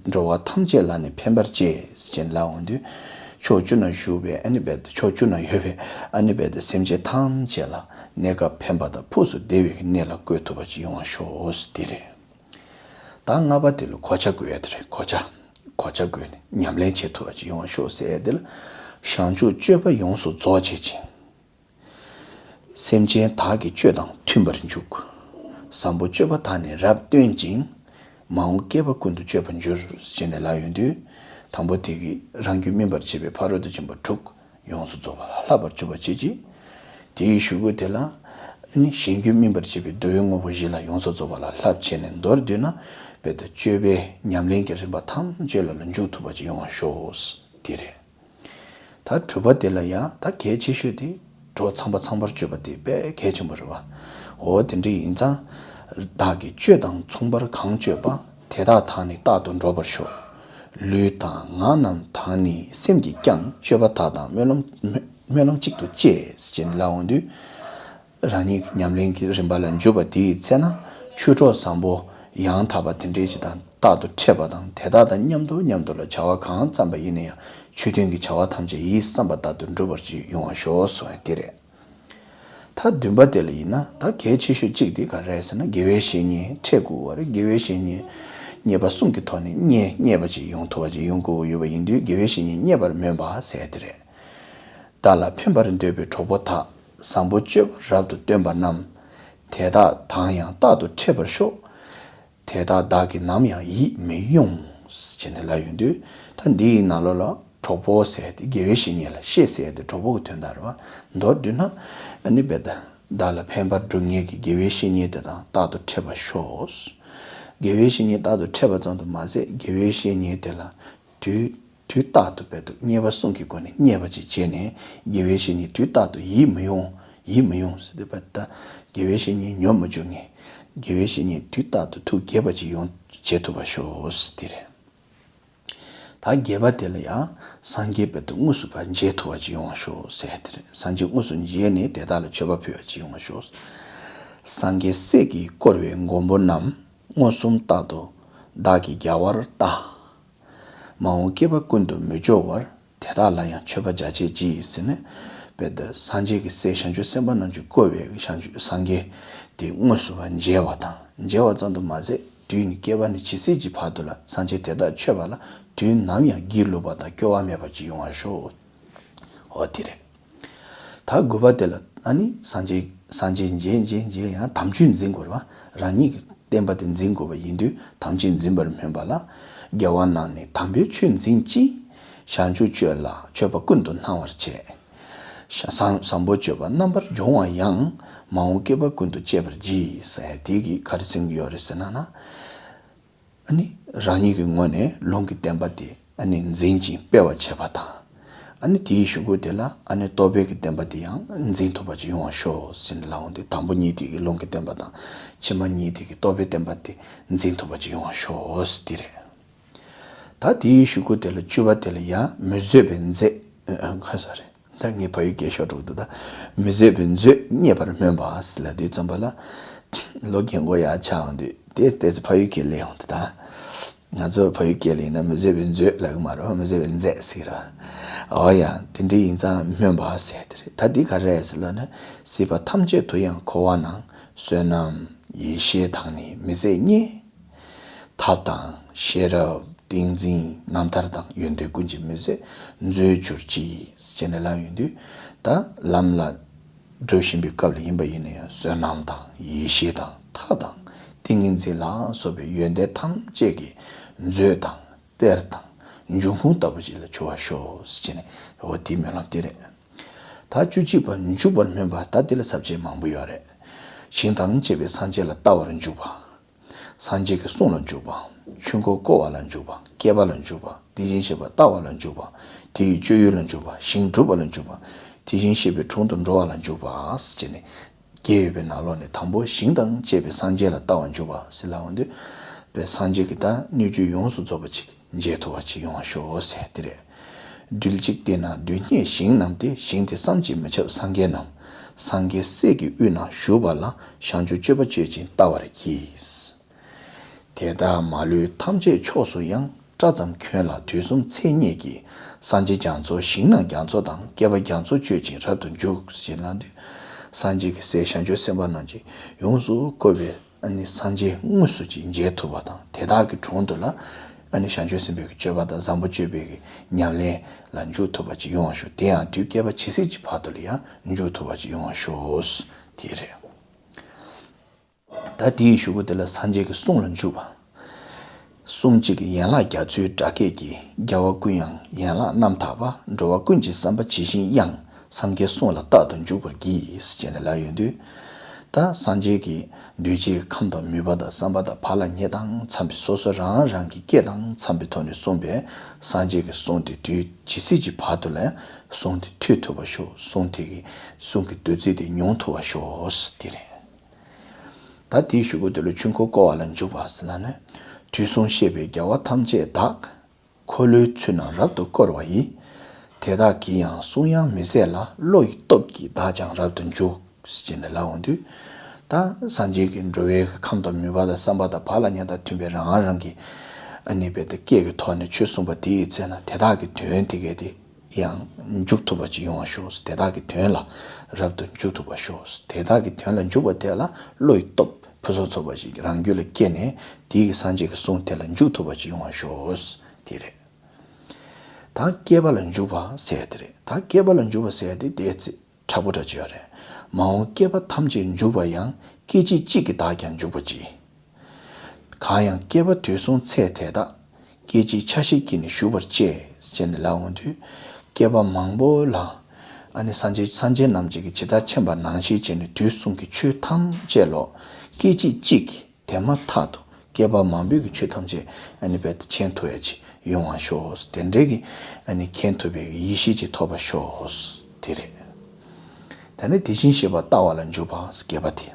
འགྲོ་བ་ཐམས་ཅད་ལ་ནི་ཕན་པར་བྱེད། ཅེས་ལབ་འོང་དུས། ཕྱོགས་བཅུ་ན་བཞུགས་པའི་ཨ་ནི་བས་ཕྱོགས་བཅུ་ན་ཡོད་པའི་ཨ་ནི་བས་སེམས་ཅན་ཐམས་ཅད་ལ་གནས་སྐབས་ཕན་པ་དང་ཕུགས་སུ་བདེ་བའི་གནས་ལ་བཀོད་ཐུབ་པ་ཅིག་ཡོང་བར་ཤོག། དེ་རེད། ད་ལྔ་པ་དེ་ལ་གོ་ཆ་བགོས་ཡ་དེ་རེད། གོ་ཆ། གོ་ཆ་བགོས་ནས་ཉམས་ལེན་བྱེད་ཐུབ་པ་ཅིག་ཡོང་བར་ཤོག་ཟེར་ཡ་དེ་ལ། བྱང་ཆུབ་སྤྱོད་པ་ཡོངས་སུ་རྫོགས་བྱེད་ཅིང་། སེམས་ཅན་དག་གི་སྤྱོད་དང་མཐུན་པར་འཇུག། བཟང་པོ་སྤྱོད་པ་དག་ནི་རབ་སྟོན་ཅིང་། མ་འོངས་བསྐལ་པ་ཀུན་ཏུ་སྤྱོད་པར་འགྱུར། ཅེས་ནས་ལབ་ཡོང་དུས། དང་པོ་དེ་གིས་རང་རྒྱུད་སྨིན་པར་བྱེད་པའི་ཕ་རོལ་ཏུ་ཕྱིན་པ་དྲུག་ཡོངས་སུ་རྫོགས་པ་ལ་བསླབ་པར་འཇུག་པ་བྱེད་ཅིང་། དེའི་གཞུག་གུ་དེ་ལ་ནི་གཞན་རྒྱུད་སྨིན་པར་བྱེད་པའི་འདོད་ཡོན་དངོས་པོ་བཞི་ལ་ཡོངས་སུ་རྫོགས་པ་ལ་བསླབ་བྱས་ནས་མདོར་བསྡུས་ན། དཔེ་དང་སྤྱོད་པའི་ཉམས་ལེན་གྱི་རིམ་པ་ཐམས་ཅད་ལ་ལ་འཇུག་ཐུབ་པ་ཅིག་ཡོང་བར་ཤོག། དེ་རེད། ད་དྲུག་པ་དེ་ལ་ཡང་ད་གལ་ཆེ་ཤོས་དེ་གྲོགས་ཚངས་པ་ཚངས་པར་སྤྱོད་པ་དེ་དཔེ་གལ་ཆེན་པོ་རེད་བ། འོ་དེ་འདྲ་ཡིན་ཙང་། བདག་གིས་སྤྱོད་དང་མཚུངས་པར་གང་སྤྱོད་པ། དེ་དག་དག་ནི་རྟག་ཏུ་འགྲོགས་པར་ཤོག། ལུས་དང་ངག་རྣམས་དག་ནི་སེམས་ཀྱིས་ཀྱང་། སྤྱོད་པ་དག་དང་སྨོན་ལམ་སྨོན་ལམ་གཅིག་ཏུ་བཅས། ཅེས་ལབ་འོང་དུས། རང་ཉིད་ཀྱི་ཉམས་ལེན་གྱི་རིམ་པ་ལ་འཇུག་པ་དེའི་ཚེ་ན་ཆོས་གྲོགས་བཟང་པོ་ཡང་དག་པ་དེ་འདྲའི་ཅིག་དང་རྟག་ཏུ་འཕྲད་པ་དང་། དེ་དག་དང་མཉམ་དུ་མཉམ་དུ་ལ་བྱ་བ་གང་བརྩམས་པ་ཡིན་ན་ཡང་ཆོས་དོན་གྱི་བྱ་བ་ཐམས་ཅད་ཡིད་བསམ་པ་ལྟར་དུ་འགྲུབ་པར་ཅིག་ཡོང་བར་ཤོག་གསུངས་པ་དེ་རེད། ད་བདུན་པ་དེ་ལ་ཡིན་ན་ད་གལ་ཆེ་ཤོས་གཅིག་དེ་ག་རེ་རེད་ཟེར་ན། དགེ་བའི་བཤེས་གཉེན་འཕྲད་དགོས་པ་རེད། དགེ་བའི་བཤེས་གཉེན་རྙེད་པ་གསུམ་གྱི་ཐོག་ནས་རྙེད་རྙེད་པ་ཅིག་ཡོང་ཐུབ་པ་ཅིག་ཡོང་དགོས་ཀྱི་ཡོད་པ་ཡིན་དུས་དགེ་བའི་བཤེས་གཉེན་རྙེད་པར་སྨོན་པ་ཟེར་དེ་རེད། བདག་ལ་ཕན་པར་འདོད་པའི་གྲོགས་པོ་དག། བཟང་པོ་སྤྱོད་པ་རབ་ཏུ་སྟོན་པ་རྣམས། དེ་དག་དང་ཡང་རྟག་ཏུ་འཕྲད་པར་ཤོག། དེ་དག་བདག་གིས་ནམ་ཡང་ཡིད་མི་དབྱུང་། ཅེས་ནས་ལབ་ཡོང་དུས། ད་འདིའི་ནང་ལོགས་ལ་གྲོགས་པོ་ཟེར་ཏེ་དགེ་བའི་བཤེས་གཉེན་ལ་བཤེས་ཟེར་ཏེ་གྲོགས་པོ་གི་དོན་དག་རེད་བ། མདོར་བསྡུས་ན་ཨ་ནི་བས་ད་བདག་ལ་ཕན་པར་སྒྲུབ་མཁན་གྱི་དགེ་བའི་བཤེས་གཉེན་དེ་དང་རྟག་ཏུ་འཕྲད་པར་ཤོག། དགེ་བའི་བཤེས་གཉེན་རྟག་ཏུ་འཕྲད་པ་ཙམ་དུ་མ་ཟད་དགེ་བའི་བཤེས་གཉེན་དེ་ལ་དུས་དུས་རྟག་ཏུ་བས་ད་རྙེད་པ་གསུམ་གྱི་སྒོ་ནས་རྙེད་པ་ཅིག་བྱས་ནས་དགེ་བའི་བཤེས་གཉེན་དུས་རྟག་ཏུ་ཡིད་མི་དབྱུང་། ཡིད་མི་དབྱུང་ཟེར་དུས་བས་ད་དགེ་བའི་བཤེས་གཉེན་ཉོན་མི་འཇུག་མཁན། དགེ་བའི་བཤེས་གཉེན་དུས་རྟག་ཏུ་ཐུགས་དགྱེས་པ་ཅིག་ཡོང་བྱེད་ཐུབ་པར་ཤོག་དེ་རེད། ད་བརྒྱད་པ་དེ་ལ་ཡང་སངས་རྒྱས་བས་ད་དངོས་སུ་བ་མཇལ་ཐུབ་པ་ཅིག་ཡོང་བར་ཤོག་ཟེར་དེ་རེད། སངས་རྒྱས་དངོས་སུ་མཇལ་ནས་དེ་དག་ལ་མཆོད་པ་ཕུལ་བ་ཅིག་ཡོང་བར་ཤོག། སངས་རྒྱས་སྲས་ཀྱིས་བསྐོར་བའི་མགོན་པོ་རྣམས། མངོན་སུམ་རྟག་ཏུ་བདག་གིས་རྒྱལ་བར་ལྟ། མ་འོངས་བསྐལ་པ་ཀུན་ཏུ་མི་སྐྱོ་བར། དེ་དག་ལ་ཡང་མཆོད་པ་རྒྱ་ཆེར་བགྱི་ཟེར་ནས། བས་ད་སངས་རྒྱས་ཀྱི་སྲས་བྱང་ཆུབ་སེམས་དཔའ་རྣམས་ཀྱིས་བསྐོར་བའི་བྱང་ཆུབ་སངས་རྒྱས་དེ་དངོས་སུ་བ་མཇལ་བ་དང་། མཇལ་བ་ཙམ་དུ་མ་ཟད་དུས་ནི་བསྐལ་པ་ནས་ཇི་སྲིད་ཀྱི་བར་དུ་ལ་སངས་རྒྱས་དེ་དག་མཆོད་པ་ལ་དུས་ནམ་ཡང་སྒྱིད་ལུག་པ་དང་སྐྱོ་བ་མེད་པ་ཅིག་ཡོང་བར་ཤོག། འོ་དེ་རེད། ད་དགུ་པ་དེ་ལ་ཨ་ནི་སངས་རྒྱས་སངས་རྒྱས་མཇལ་མཇལ་མཇལ་ཡང་དམ་ཆོས་འཛིན་དགོས་རེད་བ། རང་ཉིད་ཀྱི་བསྟན་པ་དེ་འཛིན་དགོས་པ་ཡིན་དུས་དམ་ཆོས་འཛིན་པར་སྨོན་པ་ལ། རྒྱལ་བ་རྣམས་ནི་དམ་པའི་ཆོས་འཛིན་ཅིང་། བྱང་ཆུབ་སྤྱོད་ལ་སྤྱོད་པ་ཀུན་ཏུ་སྣང་བར་བྱེད། བཟང་བཟང་པོ་སྤྱོད་པ་རྣམ་པར་སྦྱོང་བ་ཡང་། མ་འོངས་བསྐལ་པ་ཀུན་ཏུ་སྤྱད་པར་བགྱི་ཟེར་དེ་གིས་ག་རེ་ཟེར་གྱི་ཡོད་རེད་ཟེར་ན་ན། ཨ་ནི་རང་ཉིད་ཀྱི་ངོས་ནས་ལུང་གི་བསྟན་པ་དེ་ཨ་ནི་འཛིན་ཅིང་སྤེལ་བར་བྱེད་པ་དང་། ཨ་ནི་དེའི་གཞུག་གུ་དེ་ལ་ཨ་ནི་རྟོགས་པའི་གི་བསྟན་པ་དེ་ཡང་འཛིན་ཐུབ་པ་ཅིག་ཡོང་བར་ཤོག་ཟེར་ནས་ལབ་འོང་དུས་དང་པོ་ཉིད་དེ་གི་ལུང་གི་བསྟན་པ་དང་ཕྱི་མ་ཉིད་དེ་གི་རྟོགས་པའི་བསྟན་པ་དེ་འཛིན་ཐུབ་པ་ཅིག་ཡོང་བར་ཤོག་དེ་རེད། ད་དེའི་གཞུག་གུ་དེ་ལ་བཅུ་པ་དེ་ལ་ཡང་མི་བཟོད་པའི་མཛད། ཁ་ས་རེད། ད་ངས་ཕ་ཡུལ་སྐད་ཤོར་འགྲོ་གི་འདུག་ད་མི་བཟོད་པའི་མཛོད་རྙེད་པར་སྨོན་པ་ཟེར་ལབ་དུས་ཙམ་པ་ལ། ལོ་རྒན་གོག་ཡར་ཆགས་འོང་དུས་དེ་ལྟས་ཚེ་ཕ་ཡུལ་སྐད་སླེབས་འོང་དུས་ད། ང་ཚོ་བལ་ཡུལ་སྐད་ལ་ཡིན་ན་མི་བཟད་པའི་མཛོད་ལབ་ཀྱི་མ་རེད། མི་བཟད་པའི་མཛད་ཟེར་གྱི་རེད། འོ་ཡ། དེ་འདྲ་ཡིན་ཙང་སྨོན་པ་ཟེར་དེ་རེད། ད་འདི་ག་རེ་རེད་ཟེར་ལབ་ན། སྲིད་པ་ཐམས་ཅད་དུ་ཡང་འཁོར་བ་ན། བསོད་ནམས་ཡེ་ཤེས་དང་ནི་མི་ཟད་རྙེད། ཐབས་དང་ཤེས་རབ་ཏིང་འཛིན་རྣམ་ཐར་དང་། ཡོན་ཏན་ཀུན་གྱི་མི་ཟད་མཛོད་གྱུར་ཅིག་ཅེས་ནས་ལབ་ཡོང་དུས། ད་ལམ་ལ་འགྲོ་བཞིན་པའི་སྐབས་ལ་ཡིན་པ་ཡིན་ན་ཡང་བསོད་ནམས་དང་ཡེ་ཤེས་དང་ཐབས་དང་ཏིང་ངེ་འཛིན་ལ་སོགས་པའི་ཡོན་ཏན་ཐམས་ཅད་ཀྱི་མཛོད་དང་གཏེར་དང་འབྱུང་ཁུངས་ལྟ་བུ་ཞིག་ལ་གྱུར་པར་ཤོག་ཅེས་ནས། འོ་དེའི་སྨོན་ལམ་དེ་རེད། ད་བཅུ་གཅིག་པ་འཇུག་པར་སྨོན་པ། ད་དེ་ལ་ས་བཅད་མང་པོ་ཡོད་རེད། ཞིང་དང་བཅས་པའི་སངས་རྒྱས་ལ་བལྟ་བར་འཇུག་པ། སངས་རྒྱས་ཀྱི་གསུང་ལ་འཇུག་པ། ཆོས་འཁོར་བསྐོར་བ་ལ་འཇུག་པ། བསྐལ་པ་ལ་འཇུག་པ། དེ་བཞིན་གཤེགས་པ་ལྟ་བ་ལ་འཇུག་པ། དེ་ཡི་སྤྱོད་ཡུལ་ལ་འཇུག་པ། ཞིང་སྒྲུབ་པ་ལ་འཇུག་པ། དེ་བཞིན་གཤེགས་པའི་དྲུང་དུ་འགྲོ་བ་ལ་འཇུག་པ་ཟེར་ནས་བརྒྱད་ཡོད་པའི་ནང་ལོགས་ནས་དང་པོ་ཞིང་དང་བཅས་པའི་སངས་རྒྱས་ལ་བལྟ་བར་འཇུག་པ་ཟེར་ལབ་ཡོང་དུས། པའི་སངས་རྒྱས་ཀྱི་ད་སྣོད་བཅུད་ཡོངས་སུ་རྫོགས་པ་ཅིག་མཇལ་ཐུབ་པ་ཅིག་ཡོང་བར་ཤོག་ཟེར་དེ་རེད། རྡུལ་གཅིག་སྟེང་ན་རྡུལ་སྙེད་ཞིང་རྣམས་ཏེ། ཞིང་དེ་བསམ་གྱིས་མི་ཁྱབ་སངས་རྒྱས་རྣམས། སངས་རྒྱས་སྲས་ཀྱི་དབུས་ན་བཞུགས་པ་ལ། བྱང་ཆུབ་སྤྱོད་པ་སྤྱོད་ཅིང་བལྟ་བར་བགྱི། དེ་དག་མ་ལུས་ཐམས་ཅད་ཕྱོགས་སུ་ཡང་། བཀྲ་ཙམ་ཁྱོད་ལ་དུས་གསུམ་ཚད་སྙེད་ཀྱི། སངས་རྒྱས་རྒྱ་མཚོ་ཞིང་རྣམས་རྒྱ་མཚོ་དང་། བསྐལ་པ་རྒྱ་མཚོ་སྤྱོད་ཅིང་རབ་ཏུ་འཇུག་ཅེས་ལབ་དུས། སངས་རྒྱས་ཀྱི་སྲས་བྱང་ཆུབ་སེམས་དཔའ་རྣམས་ཀྱིས་ཡོངས་སུ་བསྐོར་བའི་ཨ་ནི་སངས་རྒྱས་དངོས་སུ་ཅིག་མཇལ་ཐུབ་པ་དང་། དེ་དག་གི་དྲུང་དུ་ལ་ཨ་ནི་བྱང་ཆུབ་སེམས་དཔའི་གི་སྤྱོད་པ་དང་བཟང་པོ་སྤྱོད་པའི་གི་ཉམས་ལེན་ལ་འཇུག་ཐུབ་པ་ཅིག་ཡོང་བར་ཤོག་དེ་ཡང་དུས་བསྐལ་པ་ཇི་སྲིད་ཀྱི་བར་དུ་ལ་ཡང་འཇུག་ཐུབ་པ་ཅིག་ཡོང་བར་ཤོག་དེ་རེད། ད་དེའི་གཞུག་གུ་དེ་ལ་སངས་རྒྱས་ཀྱི་གསུང་ལ་འཇུག་པ། གསུང་གཅིག་ཡན་ལག་རྒྱ་མཚོའི་སྒྲ་སྐད་ཀྱིས། རྒྱལ་བ་ཀུན་དབྱངས་ཡན་ལག་རྣམ་དག་པ། འགྲོ་བ་ཀུན་གྱི་བསམ་པ་ཇི་བཞིན་དབྱངས། སངས་རྒྱས་གསུང་ལ་རྟག་ཏུ་འཇུག་པར་བགྱི། ཅེས་ནས་ལབ་ཡོང་དུས། ད་སངས་རྒྱས་ཀྱིས་འདུས་བྱས་ཀྱི་ཁམས་དང་མོས་པ་དང་བསམ་པ་དང་བག་ལ་ཉལ་དང་འཚམས་པའི་སོ་སོ་རང་རང་གི་སྐད་དང་འཚམས་པའི་ཐོག་ནས་གསུངས་པའི་སངས་རྒྱས་ཀྱི་གསུང་དེ་དུས་ཇི་སྲིད་ཀྱི་བར་དུ་ལ་གསུང་དེ་ཐོས་ཐུབ་པར་ཤོག་གསུང་དེ་གི་གསུང་གི་བདུད་རྩི་དེ་མྱོང་ཐུབ་པར་ཤོག་དེ་རེད། ད་དེའི་གཞུག་གུ་དེ་ལ་ཆོས་འཁོར་བསྐོར་བ་ལ་འཇུག་པ་ཟེར་ལབ་ནས། དུས་གསུམ་གཤེགས་པའི་རྒྱལ་བ་ཐམས་ཅད་དག་འཁོར་ལོའི་ཚུལ་རྣམས་རབ་ཏུ་བསྐོར་བ་ཡི། དེ་དག་གི་ཡང་གསུང་དབྱངས་མི་ཟད་ལ། བློ་ཡི་སྟོབས་ཀྱིས་བདག་ཀྱང་རབ་ཏུ་འཇུག་ཅེས་ནས་ལབ་འོང་དུས། ད་སངས་རྒྱས་ཀྱི་འགྲོ་བའི་ཁམས་དང་མོས་པ་དང་བསམ་པ་དང་བག་ལ་ཉལ་དང་མཐུན་པའི་རང་རང་གི་ཨ་ནི་བས་ཏེ་སྐད་ཀྱི་ཐོག་ནས་ཆོས་གསུངས་པ་དེ་ཡི་ཚེ་ན་དེ་དག་གི་དོན་དེ་གས་དེ། ཡང་འཇུག་ཐུབ་པ་ཅིག་ཡོང་བར་ཤོག་དེ་དག་གི་དོན་ལ་རབ་ཏུ་འཇུག་ཐུབ་པར་ཤོག་དེ་དག་གི་དོན་ལ་འཇུག་པ་དེ་ལ་བློ་ཡི་སྟོབས་ཕུན་སུམ་ཚོགས་པ་ཞིག་རང་རྒྱུད་ལ་སྐྱེས་ནས་དེའི་གི་སངས་རྒྱས་ཀྱི་གསུང་དེ་ལ་འཇུག་ཐུབ་པ་ཅིག་ཡོང་བར་ཤོག་དེ་རེད། ད་བསྐལ་པ་ལ་འཇུག་པ་ཟེར་དེ་རེད། ད་བསྐལ་པ་ལ་འཇུག་པ་ཟེར་དེ་དེ་ཚེ་དྲག་པོ་འདྲ་ཅིག་ཡོད་རེད། མ་འོངས་བསྐལ་པ་ཐམས་ཅད་འཇུག་པ་ཡང་། སྐད་ཅིག་གཅིག་གིས་བདག་ཀྱང་འཇུག་པར་བགྱི། གང་ཡང་བསྐལ་པ་དུས་གསུམ་ཚད་དེ་དག་སྐད་ཅིག་ཆ་ཤས་ཀྱིས་ནི་ཞུ་བར་བྱེད། ཅེས་ནས་ལབ་འོང་དུས། བསྐལ་པ་མང་པོ་ལ་ཨ་ནི་སངས་རྒྱས་སངས་རྒྱས་རྣམས་ཀྱིས་ཇི་ལྟར་མཁྱེན་པ་ནང་བཞིན་བྱས་ནས་དུས་གསུམ་གྱི་ཆོས་ཐམས་ཅད་ལོ། སྐད་ཅིག་གཅིག་གིས་དེ་མ་ཐག་ཏུ་བསྐལ་པ་མང་པོའི་གི་ཆོས་ཐམས་ཅད་ཨ་ནི་རྦད་དེ་མཁྱེན་ཐུབ་ཡ་ཅིག་ཡོང་བར་ཤོག་དེ་འདྲའི་གི་ཨ་ནི་མཁྱེན་ཐུབ་པའི་ཡེ་ཤེས་ཅིག་ཐོབ་པར་ཤོག་དེ་རེད། ད་ནི་དེ་བཞིན་གཤེགས་པ་ལྟ་བ་ལ་འཇུག་པ་བསྐལ་པ་དེ།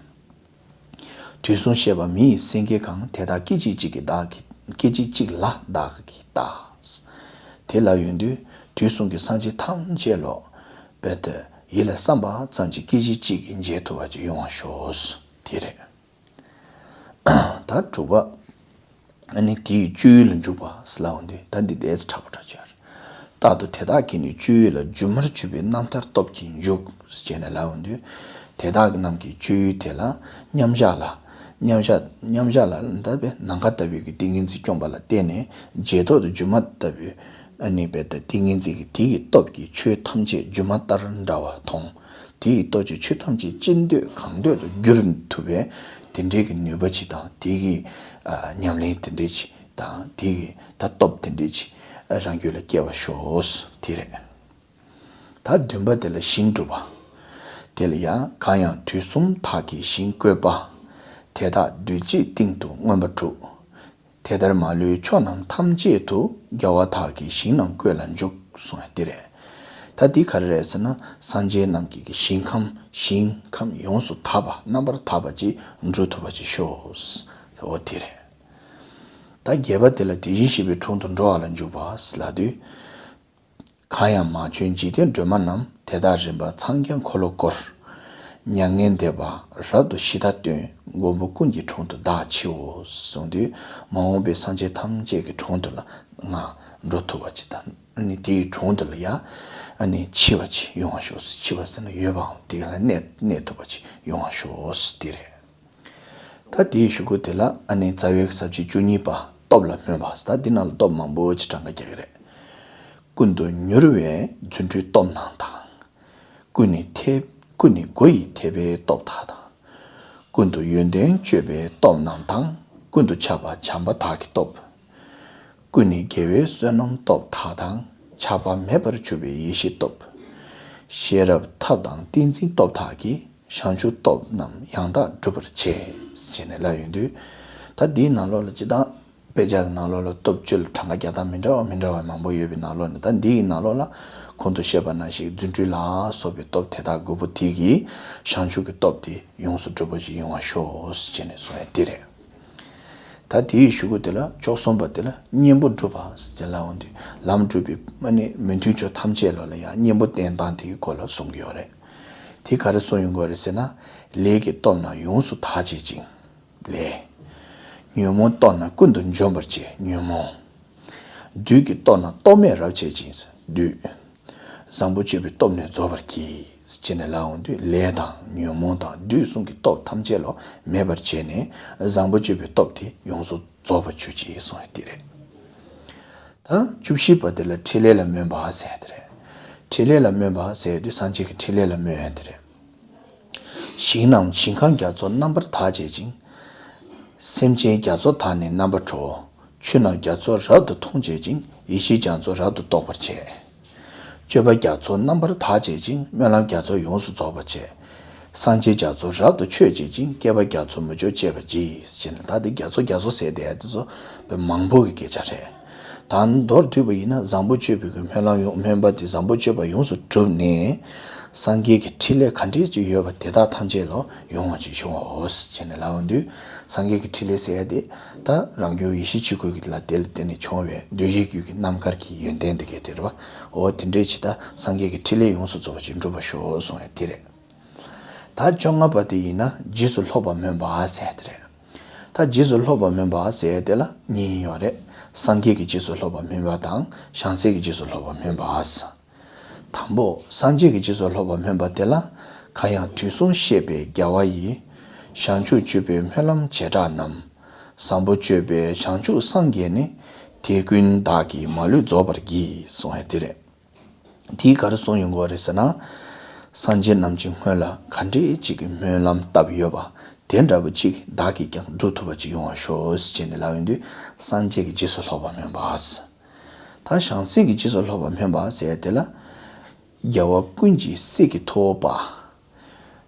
དུས་གསུམ་གཤེགས་པ་མི་ཡི་སེང་གེ་གང་། དེ་དག་སྐད་ཅིག་གཅིག་གིས་བདག་གིས། སྐད་ཅིག་གཅིག་ལ་བདག་གིས་ལྟ། དེ་ལ་ཡོང་དུས་དུས་གསུམ་གྱི་སངས་རྒྱས་ཐམས་ཅད་ལོ། རྦད་དེ་ཡིད་ལ་བསམ་པ་ཙམ་གྱིས་སྐད་ཅིག་གཅིག་གིས་མཇལ་ཐུབ་པ་ཅིག་ཡོང་བར་ཤོག་དེ་རེད། ད་དྲུག་པ། ཨ་ནི་དེ་ཡི་སྤྱོད་ཡུལ་ལ་འཇུག་པ་ཟེར་ལབ་འོང་དུས། ད་འདི་ཏོག་ཙམ་དྲག་པོ་དྲག་ཅིག་རེད། རྟག་ཏུ་དེ་དག་གི་ནི་སྤྱོད་ཡུལ་ལ། སྒྱུ་མར་གྱུར་པའི་རྣམ་ཐར་སྟོབས་ཀྱིས་འཇུག་ཅེས་ནས་ལབ་འོང་དུས། དེ་དག་གི་རྣམས་ཀྱི་སྤྱོད་ཡུལ་དེ་ལ་མཉམ་བཞག་ལ། མཉམ་བཞག་མཉམ་བཞག་ལ་ལྟ་བའི་ནམ་མཁའ་ལྟ་བུའི་གི་ཏིང་ངེ་འཛིན་སྐྱོང་པ་ལ་བརྟེན་ནས་རྗེས་ཐོག་ཏུ་སྒྱུ་མ་ལྟ་བུའི་ཨ་ནི་རྦད་དེ་ཏིང་ངེ་འཛིན་གྱི་དེ་ཡི་སྟོབས་ཀྱིས་ཆོས་ཐམས་ཅད་སྒྱུ་མ་ལྟར་འདྲ་བ་མཐོང་། དེ་ཡི་སྟོབས་ཀྱིས་ཆོས་ཐམས་ཅད་ཅི་འདོད་གང་འདོད་དུ་བསྒྱུར་ཐུབ་པའི་དེ་འདྲའི་གི་ནུས་པ་ཅིག་དང་། དེ་གི་ཨ་ཉམས་ལེན་དེ་འདྲའི་ཅིག་དང་། དེ་གི་ད་སྟོབས་དེ་འདྲའི་ཅིག་རང་རྒྱུད་ལ་སྐྱེ་བར་ཤོག་དེ་རེད། ད་བདུན་པ་དེ་ལ་ཞིང་སྒྲུབ་པ། དེ་ལ་ཡང་། གང་ཡང་དུས་གསུམ་དག་གི་ཞིང་བཀོད་པ། དེ་དག་རྡུལ་གཅིག་སྟེང་དུ་མངོན་པར་གྲུབ། དེ་ལྟར་མ་ལུས་ཕྱོགས་རྣམས་ཐམས་ཅད་དུ། རྒྱལ་བ་དག་གི་ཞིང་རྣམས་བཀོད་ལ་འཇུག་གསུངས་པ་དེ་རེད། ད་འདི་ག་རེ་རེད་ཟེར་ན། སངས་རྒྱས་རྣམས་ཀྱི་ཞིང་ཁམས། ཞིང་ཁམས་ཡོངས་སུ་དག་པ། རྣམ་པར་དག་པ་ཅིག་འགྲུབ་ཐུབ་པ་ཅིག་ཤོག་འོ་དེ་རེད། ད་བརྒྱད་པ་དེ་ལ་དེ་བཞིན་གཤེགས་པའི་དྲུང་དུ་འགྲོ་བ་ལ་འཇུག་པ་ལབ་དུས། གང་ཡང་མ་བྱོན་འཇིག་རྟེན་སྒྲོན་མ་རྣམས། དེ་དག་རིམ་པར་འཚང་རྒྱ་འཁོར་ལོ་བསྐོར། མྱ་ངན་འདས་པ་རབ་ཏུ་ཞི་དག་སྟོན། མགོན་པོ་ཀུན་གྱི་དྲུང་དུ་བདག་མཆིའོ་གསུངས་དུས། མ་འོངས་པའི་སངས་རྒྱས་ཐམས་ཅད་ཀྱི་དྲུང་དུ་ལ་ང་འགྲོ་ཐུབ་པ་ཅིག་དང་། ཨ་ནི་དེའི་དྲུང་དུ་ལ་ཡང་ཨ་ནི་མཆི་བ་ཅིག་ཡོང་བ་ཤོག། མཆི་བ་ཟེར་ན་ཡོད་པའམ་དེ་ལ་གནས་གནས་ཐུབ་པ་ཅིག་ཡོང་བ་ཤོག་དེ་རེད། ད་དེའི་གཞུག་གུ་དེ་ལ་ཨ་ནི་རྩ་བའི་ས་བཅད་བཅུ་གཉིས་པ་སྟོབས་ལ་སྨོན་པ། ད་འདི་ནང་ལ་སྟོབས་མང་པོ་ཅིག་གྲངས་ཀ་རྒྱག་གི་རེད། ཀུན་ཏུ་མྱུར་བའི་རྫུ་འཕྲུལ་སྟོབས་རྣམས་དང་། ཀུན་ནས་ཐེབས་ཀུན་ནས་སྒོ་ཡི་ཐེབས་པའི་སྟོབས་དག་དང་། ཀུན་ཏུ་ཡོན་ཏན་སྤྱོད་པའི་སྟོབས་རྣམས་དང་། ཀུན་ཏུ་ཁྱབ་པ་བྱམས་པ་དག་གི་སྟོབས། ཀུན་ནས་དགེ་བའི་བསོད་ནམས་སྟོབས་དག་དང་། ཆགས་པ་མེད་པར་གྱུར་པའི་ཡེ་ཤེས་སྟོབས། ཤེས་རབ་ཐབས་དང་ཏིང་འཛིན་སྟོབས་དག་གིས། བྱང་ཆུབ་སྟོབས་རྣམས་ཡང་དག་འགྲུབ་པར་བྱེད། ཅེས་ནས་ལབ་ཡོང་དུས། ད་འདིའི་ནང་ལོགས་ལ་ཅི་དང་། དཔེ་ཆ་གི་ནང་ལོགས་ལ་སྟོབས་བཅུ་ལ་གྲངས་ཀ་རྒྱག་སྟངས་མི་འདྲ་བ་མི་འདྲ་བ་མང་པོ་ཡོད་པའི་ནང་ལོགས་ནས། ད་འདི་ཡི་ནང་ལོགས་ལ་གོང་དུ་བཤད་པ་ནང་བཞིན་རྫུ་འཕྲུལ་ལ་སོགས་པའི་སྟོབས་དེ་དག་དགུ་པོ་དེ་གིས་བྱང་ཆུབ་ཀྱི་སྟོབས་དེ་ཡོངས་སུ་གྲུབ་པ་ཞིག་ཡོང་བ་ཤོག་ཅེས་ནས་གསུངས་ཡ་དེ་རེད། ད་དེའི་གཞུག་གུ་དེ་ལ་བཅུ་གསུམ་པ་དེ་ལ་གཉེན་པོ་སྒྲུབ་པ་ཟེར་ལབ་འོང་དུས། ལམ་སྒྲུབ་པའི་ཨ་ནི་མི་མཐུན་ཕྱོགས་ཐམས་ཅད་ལ་ལ་ཡང་གཉེན་པོ་བསྟེན་སྟངས་དེའི་སྐོར་ལ་གསུང་གི་ཡོད་རེད། དེ་ག་རེ་གསུང་ཡོང་གི་ཡོད་རེད་ཟེར་ན། ལས་ཀྱི་སྟོབས་རྣམས་ཡོངས་སུ་དག་བྱེད་ཅིང་། ལས། ཉོན་མོངས་སྟོབས་རྣམས་ཀུན་ཏུ་འཇོམས་པར་བྱེད། ཉོན་མོངས། བདུད་ཀྱི་སྟོབས་རྣམས་སྟོབས་མེད་རབ་བྱེད་ཅིང་། བདུད། བཟང་པོ་སྤྱོད་པའི་སྟོབས་ནི་རྫོགས་པར་བགྱི། ཅེས་ནས་ལབ་འོང་དུས། ལས་དང་ཉོན་མོངས་དང་བདུད་གསུམ་གྱི་སྟོབས་ཐམས་ཅད་ལ་མེད་པར་བྱས་ནས་བཟང་པོ་སྤྱོད་པའི་སྟོབས་དེ་ཡོངས་སུ་རྫོགས་པར་གྱུར་ཅིག་གསུངས་ཡ་དེ་རེད། ད་བཅུ་བཞི་པ་དེ་ལ་ཕྲིན་ལས་ལ་སྨོན་པ་ཟེར་ཡ་དེ་རེད། ཕྲིན་ལས་ལ་སྨོན་པ་ཟེར་དུས་སངས་རྒྱས་ཀྱི་ཕྲིན་ལས་ལ་སྨོན་ཡ་དེ་རེད། ཞིང་རྣམས་ཞིང་ཁམས་རྒྱ་མཚོ་རྣམ་པར་དག་བྱེད་ཅིང་། སེམས་ཅན་རྒྱ་མཚོ་དག་ནི་རྣམ་པར་གྲོལ། ཆུ་རྣམས་རྒྱ་མཚོ་རབ་ཏུ་མཐོང་བྱེད་ཅིང་། ཡེ་ཤེས་རྒྱ་མཚོ་རབ་ཏུ་རྟོགས་པར་བྱེད། སྤྱོད་པ་རྒྱ་མཚོ་རྣམ་པར་དག་བྱེད་ཅིང་། སྨོན་ལམ་རྒྱ་མཚོ་ཡོངས་སུ་རྫོགས་པར་བྱེད། སངས་རྒྱས་རྒྱ་མཚོ་རབ་ཏུ་མཆོད་བྱེད་ཅིང་། བསྐལ་པ་རྒྱ་མཚོ་མི་སྐྱོ་བྱེད་པར་བགྱི། ཞེས་ནས། ད་དེ་རྒྱ་མཚོ་རྒྱ་མཚོ་ཟེར་དེ་དེ་ཚོ་དཔེ་མང་པོ་གི་སྐད་ཆ་རེད། ད་མདོར་བསྡུས་པ་ཡིན་ན། བཟང་པོ་སྤྱོད་པའི་གི་སྨོན་ལམ་ཡོང་སྨོན་པ་དེ་བཟང་པོ་སྤྱོད་པ་ཡོངས་སུ་གྲུབ་ནས། སངས་རྒྱས་ཀྱི་ཕྲིན་ལས་ག་འདྲས་ཅིག་ཡོད་པ་དེ་དག་ཐམས་ཅད་ལ་ཡོང་བ་ཅིག་བྱུང་བའོ་ཞེས་ནས་ལབ་འོང་དུས། སངས་རྒྱས་ཀྱི་ཕྲིན་ལས་ཟེར་ཡ་དེ། ད་རང་རྒྱུད་ཡེ་ཤེས་ཆོས་སྐུ་གི་ལ་དེ་ལ་བརྟེན་ནས་བྱུང་བའི་གདོད་ཡུལ་གྱི་རྣམ་དཀར་གྱི་ཡོན་ཏན་དེ་གས་དེ་རེད་བ། འོ་དེ་འདྲས་ཅིག་ད་སངས་རྒྱས་ཀྱི་ཕྲིན་ལས་ཡོངས་སུ་རྫོགས་པ་ཅིག་འགྲུབ་པར་ཤོག་གསུང་ཡ་དེ་རེད། ད་བཅོ་ལྔ་པ་དེ་ཡིན་ན། རྗེས་སུ་སློབ་པ་སྨོན་པ་ཟེར་དེ་རེད། ད་རྗེས་སུ་སློབ་པ་སྨོན་པ་ཟེར་དེ་ལ་གཉིས་ཡོད་རེད། སངས་རྒྱས་ཀྱི་རྗེས་སུ་སློབ་པ་སྨོན་པ་དང་། བྱང་སེམས་ཀྱི་རྗེས་སུ་སློབ་པ་སྨོན་པ། དང་པོ། སངས་རྒྱས་ཀྱི་རྗེས་སུ་སློབ་པ་སྨོན་པ་དེ་ལ། གང་ཡང་དུས་གསུམ་གཤེགས་པའི་རྒྱལ་བ་ཡི། བྱང་ཆུབ་སྤྱོད་པའི་སྨོན་ལམ་བྱེ་བྲག་རྣམས། བཟང་པོ་སྤྱོད་པའི་བྱང་ཆུབ་སངས་རྒྱས་ནི། དེ་ཀུན་བདག་གིས་མ་ལུས་རྫོགས་པར་བགྱི། གསུང་ཡ་དེ་རེད། དེས་ག་རེ་གསུངས་ཡོང་གི་ཡོད་རེད་ཟེར་ན། སངས་རྒྱས་རྣམས་ཀྱི་སྔོན་ལ་ག་འདྲས་ཅིག་གི་སྨོན་ལམ་བཏབ་ཡོད་པ། དེ་འདྲ་བོ་ཅིག་བདག་གིས་ཀྱང་སྒྲུབ་ཐུབ་པ་ཅིག་ཡོང་བར་ཤོག་ཅེས་ནས་ལབ་ཡོང་དུས། སངས་རྒྱས་ཀྱི་རྗེས་སུ་སློབ་པ་སྨོན་པ། ད་བྱང་སེམས་ཀྱི་རྗེས་སུ་སློབ་པ་སྨོན་པ་ཟེར་དེ་ལ། རྒྱལ་བ་ཀུན་གྱི་སྲས་ཀྱི་ཐུ་བོ་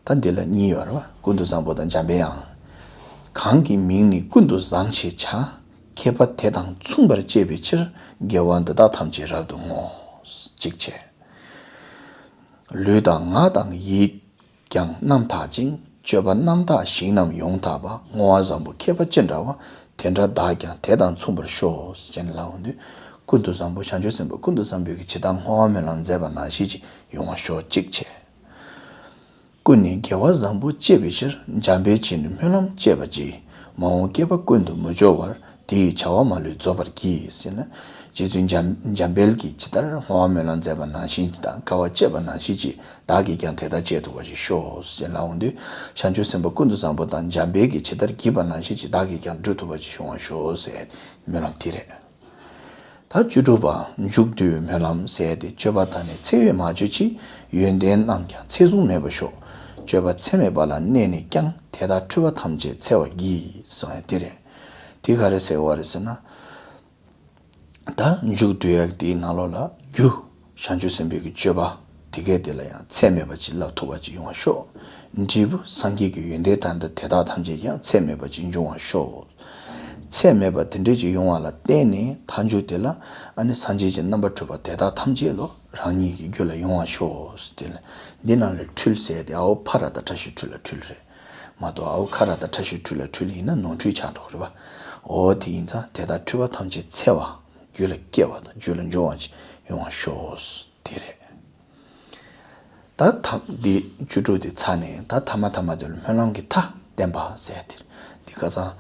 པ། ད་འདི་ལ་གཉིས་ཡོད་རེད་བ། ཀུན་ཏུ་བཟང་པོ་དང་འཇམ་པའི་དབྱངས། གང་གི་མིང་ནི་ཀུན་ཏུ་བཟང་ཞེས་བྱ། མཁས་པ་དེ་དང་མཚུངས་པར་སྤྱད་པའི་ཕྱིར། དགེ་བ་འདི་དག་ཐམས་ཅད་རབ་ཏུ་བསྔོ། གཅིག་བྱས། ལུས་དང་ངག་དང་ཡིད་ཀྱང་རྣམ་དག་ཅིང་། སྤྱོད་པ་རྣམ་དག་ཞིང་རྣམས་ཡོངས་དག་པ། བསྔོ་བ་བཟང་པོ་མཁས་པ་ཅི་འདྲ་བ། དེ་འདྲ་བདག་ཀྱང་དེ་དང་མཚུངས་པར་ཤོག་ཅེས་ནས་ལབ་འོང་དུས། ཀུན་ཏུ་བཟང་པོ་བྱང་ཆུབ་སེམས་དཔའ་ཀུན་ཏུ་བཟང་པོའི་གི་ཇི་ལྟར་བསྔོ་བ་སྨོན་ལམ་མཛད་པ་ནང་བཞིན་ཅིག་ཡོང་བར་ཤོག་གཅིག་བྱས། ཀུན་ནས་དགེ་བ་བཟང་པོ་སྤྱད་པའི་ཕྱིར། འཇམ་དཔལ་མཁྱེན་ནས་སྨོན་ལམ་བཅས་པ་གྱིས། མ་འོངས་བསྐལ་པ་ཀུན་ཏུ་མི་སྐྱོ་བར། དེ་ཡི་བྱ་བ་མ་ལུས་རྫོགས་པར་བགྱི། ཟེར་ན། རྗེ་བཙུན་འཇམ་འཇམ་དཔལ་གྱིས་ཇི་ལྟར་བསྔོ་བ་སྨོན་ལམ་མཛད་པ་ནང་བཞིན་དང་དགེ་བ་སྤྱད་པ་ནང་བཞིན་གྱིས་བདག་གིས་ཀྱང་དེ་ལྟར་སྤྱད་ཐུབ་པ་ཞིག་ཤོག་ཟེར་ལབ་འོང་དུས། བྱང་ཆུབ་སེམས་དཔའ་ཀུན་ཏུ་བཟང་པོ་དང་འཇམ་དཔལ་གྱིས་ཇི་ལྟར་བགྱིས་པ་ནང་བཞིན་གྱིས་བདག་གིས་ཀྱང་སྒྲུབ་ཐུབ་པ་ཞིག་འབྱུང་བར་ཤོག་ཟེར་སྨོན་ལམ་དེ་རེད། ད་བཅུ་དྲུག་པ། མཇུག་བསྡུའི་སྨོན་ལམ་ཟེར་ཏེ། སྤྱོད་པ་དག་ནི་འཚེ་བས་མ་གཅོད་ཅིག། ཡོན་ཏན་རྣམས་ཀྱང་ཚད་བཟུང་མེད་པར་ཤོག། སྤྱོད་པ་ཚད་མེད་པ་ལ་གནས་ནས་ཀྱང་། དེ་དག་འཁྲུལ་པ་ཐམས་ཅད་འཚལ་བར་བགྱི། གསུངས་ཡ་དེ་རེད། དེ་ག་རེ་ཟེར་བ་རེད་ཟེར་ན། ད་མཇུག་བསྡུ་ཡག་དེའི་ནང་ལོགས་ལ། རྒྱུ། བྱང་ཆུབ་སེམས་དཔའི་གི་སྤྱོད་པ་དེ་གས་དེ་ལ་ཡང་ཚད་མེད་པ་ཅིག་བསླབ་ཐུབ་པ་ཅིག་ཡོང་བར་ཤོག། འབྲས་བུ། སངས་རྒྱས་ཀྱི་ཡོན་ཏན་དང་དེ་དག་ཐམས་ཅད་ཀྱང་ཚད་མེད་པ་ཅིག་འབྱུང་བར་ཤོག། ཚད་མེད་པ་དེ་འདྲ་ཅིག་ཡོང་བ་ལ་བརྟེན་ནས། མཐའ་མཇུག་དེ་ལ་ཨ་ནི་སངས་རྒྱས་ཀྱི་རྣམ་པར་གྲུབ་པ་དེ་དག་ཐམས་ཅད་ལོ་རང་ཉིད་ཀྱི་རྒྱུད་ལ་ཡོང་བར་ཤོག་ཟེར་ཏེ། འདི་ནང་ལ་འཁྲུལ་ཟེར་ཏེ་ཨའོ་ཕ་ར་དང་ཁྲ་ཤིའི་འཁྲུལ་ལ་འཁྲུལ་རེད། མ་གཏོགས་ཨའོ་ཁ་ར་དང་ཁྲ་ཤིའི་འཁྲུལ་ལ་འཁྲུལ་ཡིན་ན་ནོར་འཁྲུལ་ཆགས་འགྲོ་གི་རེད་པ། འོ་དེ་ཡིན་ཙང་དེ་དག་འཁྲུལ་པ་ཐམས་ཅད་འཚལ་བ། རྒྱུད་ལ་སྐྱེ་བ་དང་རྒྱུད་ལ་འབྱུང་བ་ཅིག་ཡོང་བར་ཤོག། དེ་རེད། ད་ཐ་འདི་བཅུ་དྲུག་དེ་ཚར་ནས་ད་ཐ་མ་ཐ་མ་དེ་ལ་སྨོན་ལམ་གྱི་མཐའ། བསྟན་པ་ཟེར་ཏེ། འདི་ཁ་སང་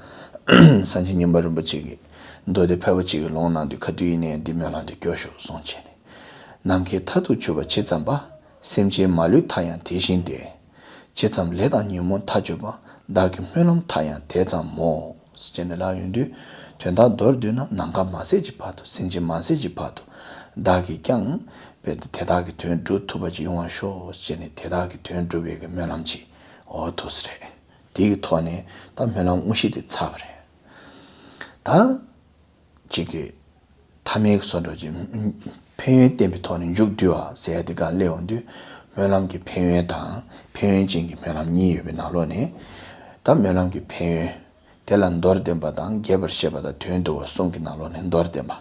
སངས་རྒྱས་མཉན་པ་རིན་པོ་ཆེ་གིས་མདོ་སྡེ་ཕལ་པ་ཅིག་གི་ལུང་ནང་དུ་ག་དུས་ཡིན་ནའི་འདི་སྨོན་ལམ་འདི་སྐྱོར་ཤོག་གསུངས་བྱས་ནས། ནམ་མཁའི་མཐར་ཐུག་གྱུར་པ་ཇི་ཙམ་པ། སེམས་ཅན་མ་ལུས་མཐའ་ཡང་དེ་བཞིན་ཏེ། ཇི་ཙམ་ལས་དང་ཉོན་མོངས་མཐའ་གྱུར་པ། བདག་གི་སྨོན་ལམ་མཐའ་ཡང་དེ་ཙམ་མོ། ཟེར་ནས་ལབ་ཡོང་དུས། དོན་དག་མདོར་བསྡུས་ན་ནམ་མཁའ་མ་ཟད་ཀྱི་བར་དུ། སེམས་ཅན་མ་ཟད་ཀྱི་བར་དུ། བདག་གིས་ཀྱང་རྦད་དེ་དེ་དག་གི་དོན་སྒྲུབ་ཐུབ་པ་ཅིག་ཡོང་བར་ཤོག་ཟེར་ནས་དེ་དག་གི་དོན་སྒྲུབ་པའི་གི་སྨོན་ལམ་ཅིག་འོ་ཐུགས་སུ་རེད། དེ་གི་ཐོག་ནས་ད་སྨོན་ལམ་དངོས་གཞི་དེ་ཚར་བ་རེད། ད། གཅིག་གིས་ཐ་མའི་བཟོ་འདྲ་ཅིག་ཕན་ཡོན་བསྟན་པའི་ཐོག་ནས་མཇུག་བསྡུ་བ་ཟེར་ཡ་དེ་ག་སླེབས་འོང་དུས། སྨོན་ལམ་གྱི་ཕན་ཡོན་དང་ཕན་ཡོན་ཅན་གྱི་སྨོན་ལམ་གཉིས་ཡོད་པའི་ནང་ལོགས་ནས། ད་སྨོན་ལམ་གྱི་ཕན་ཡོན་དེ་ལ་མདོར་བསྟན་པ་དང་རྒྱས་པར་བཤད་པ་དང་དོན་བསྡུ་བ་གསུམ་གྱི་ནང་ལོགས་ནས་མདོར་བསྟན་པ།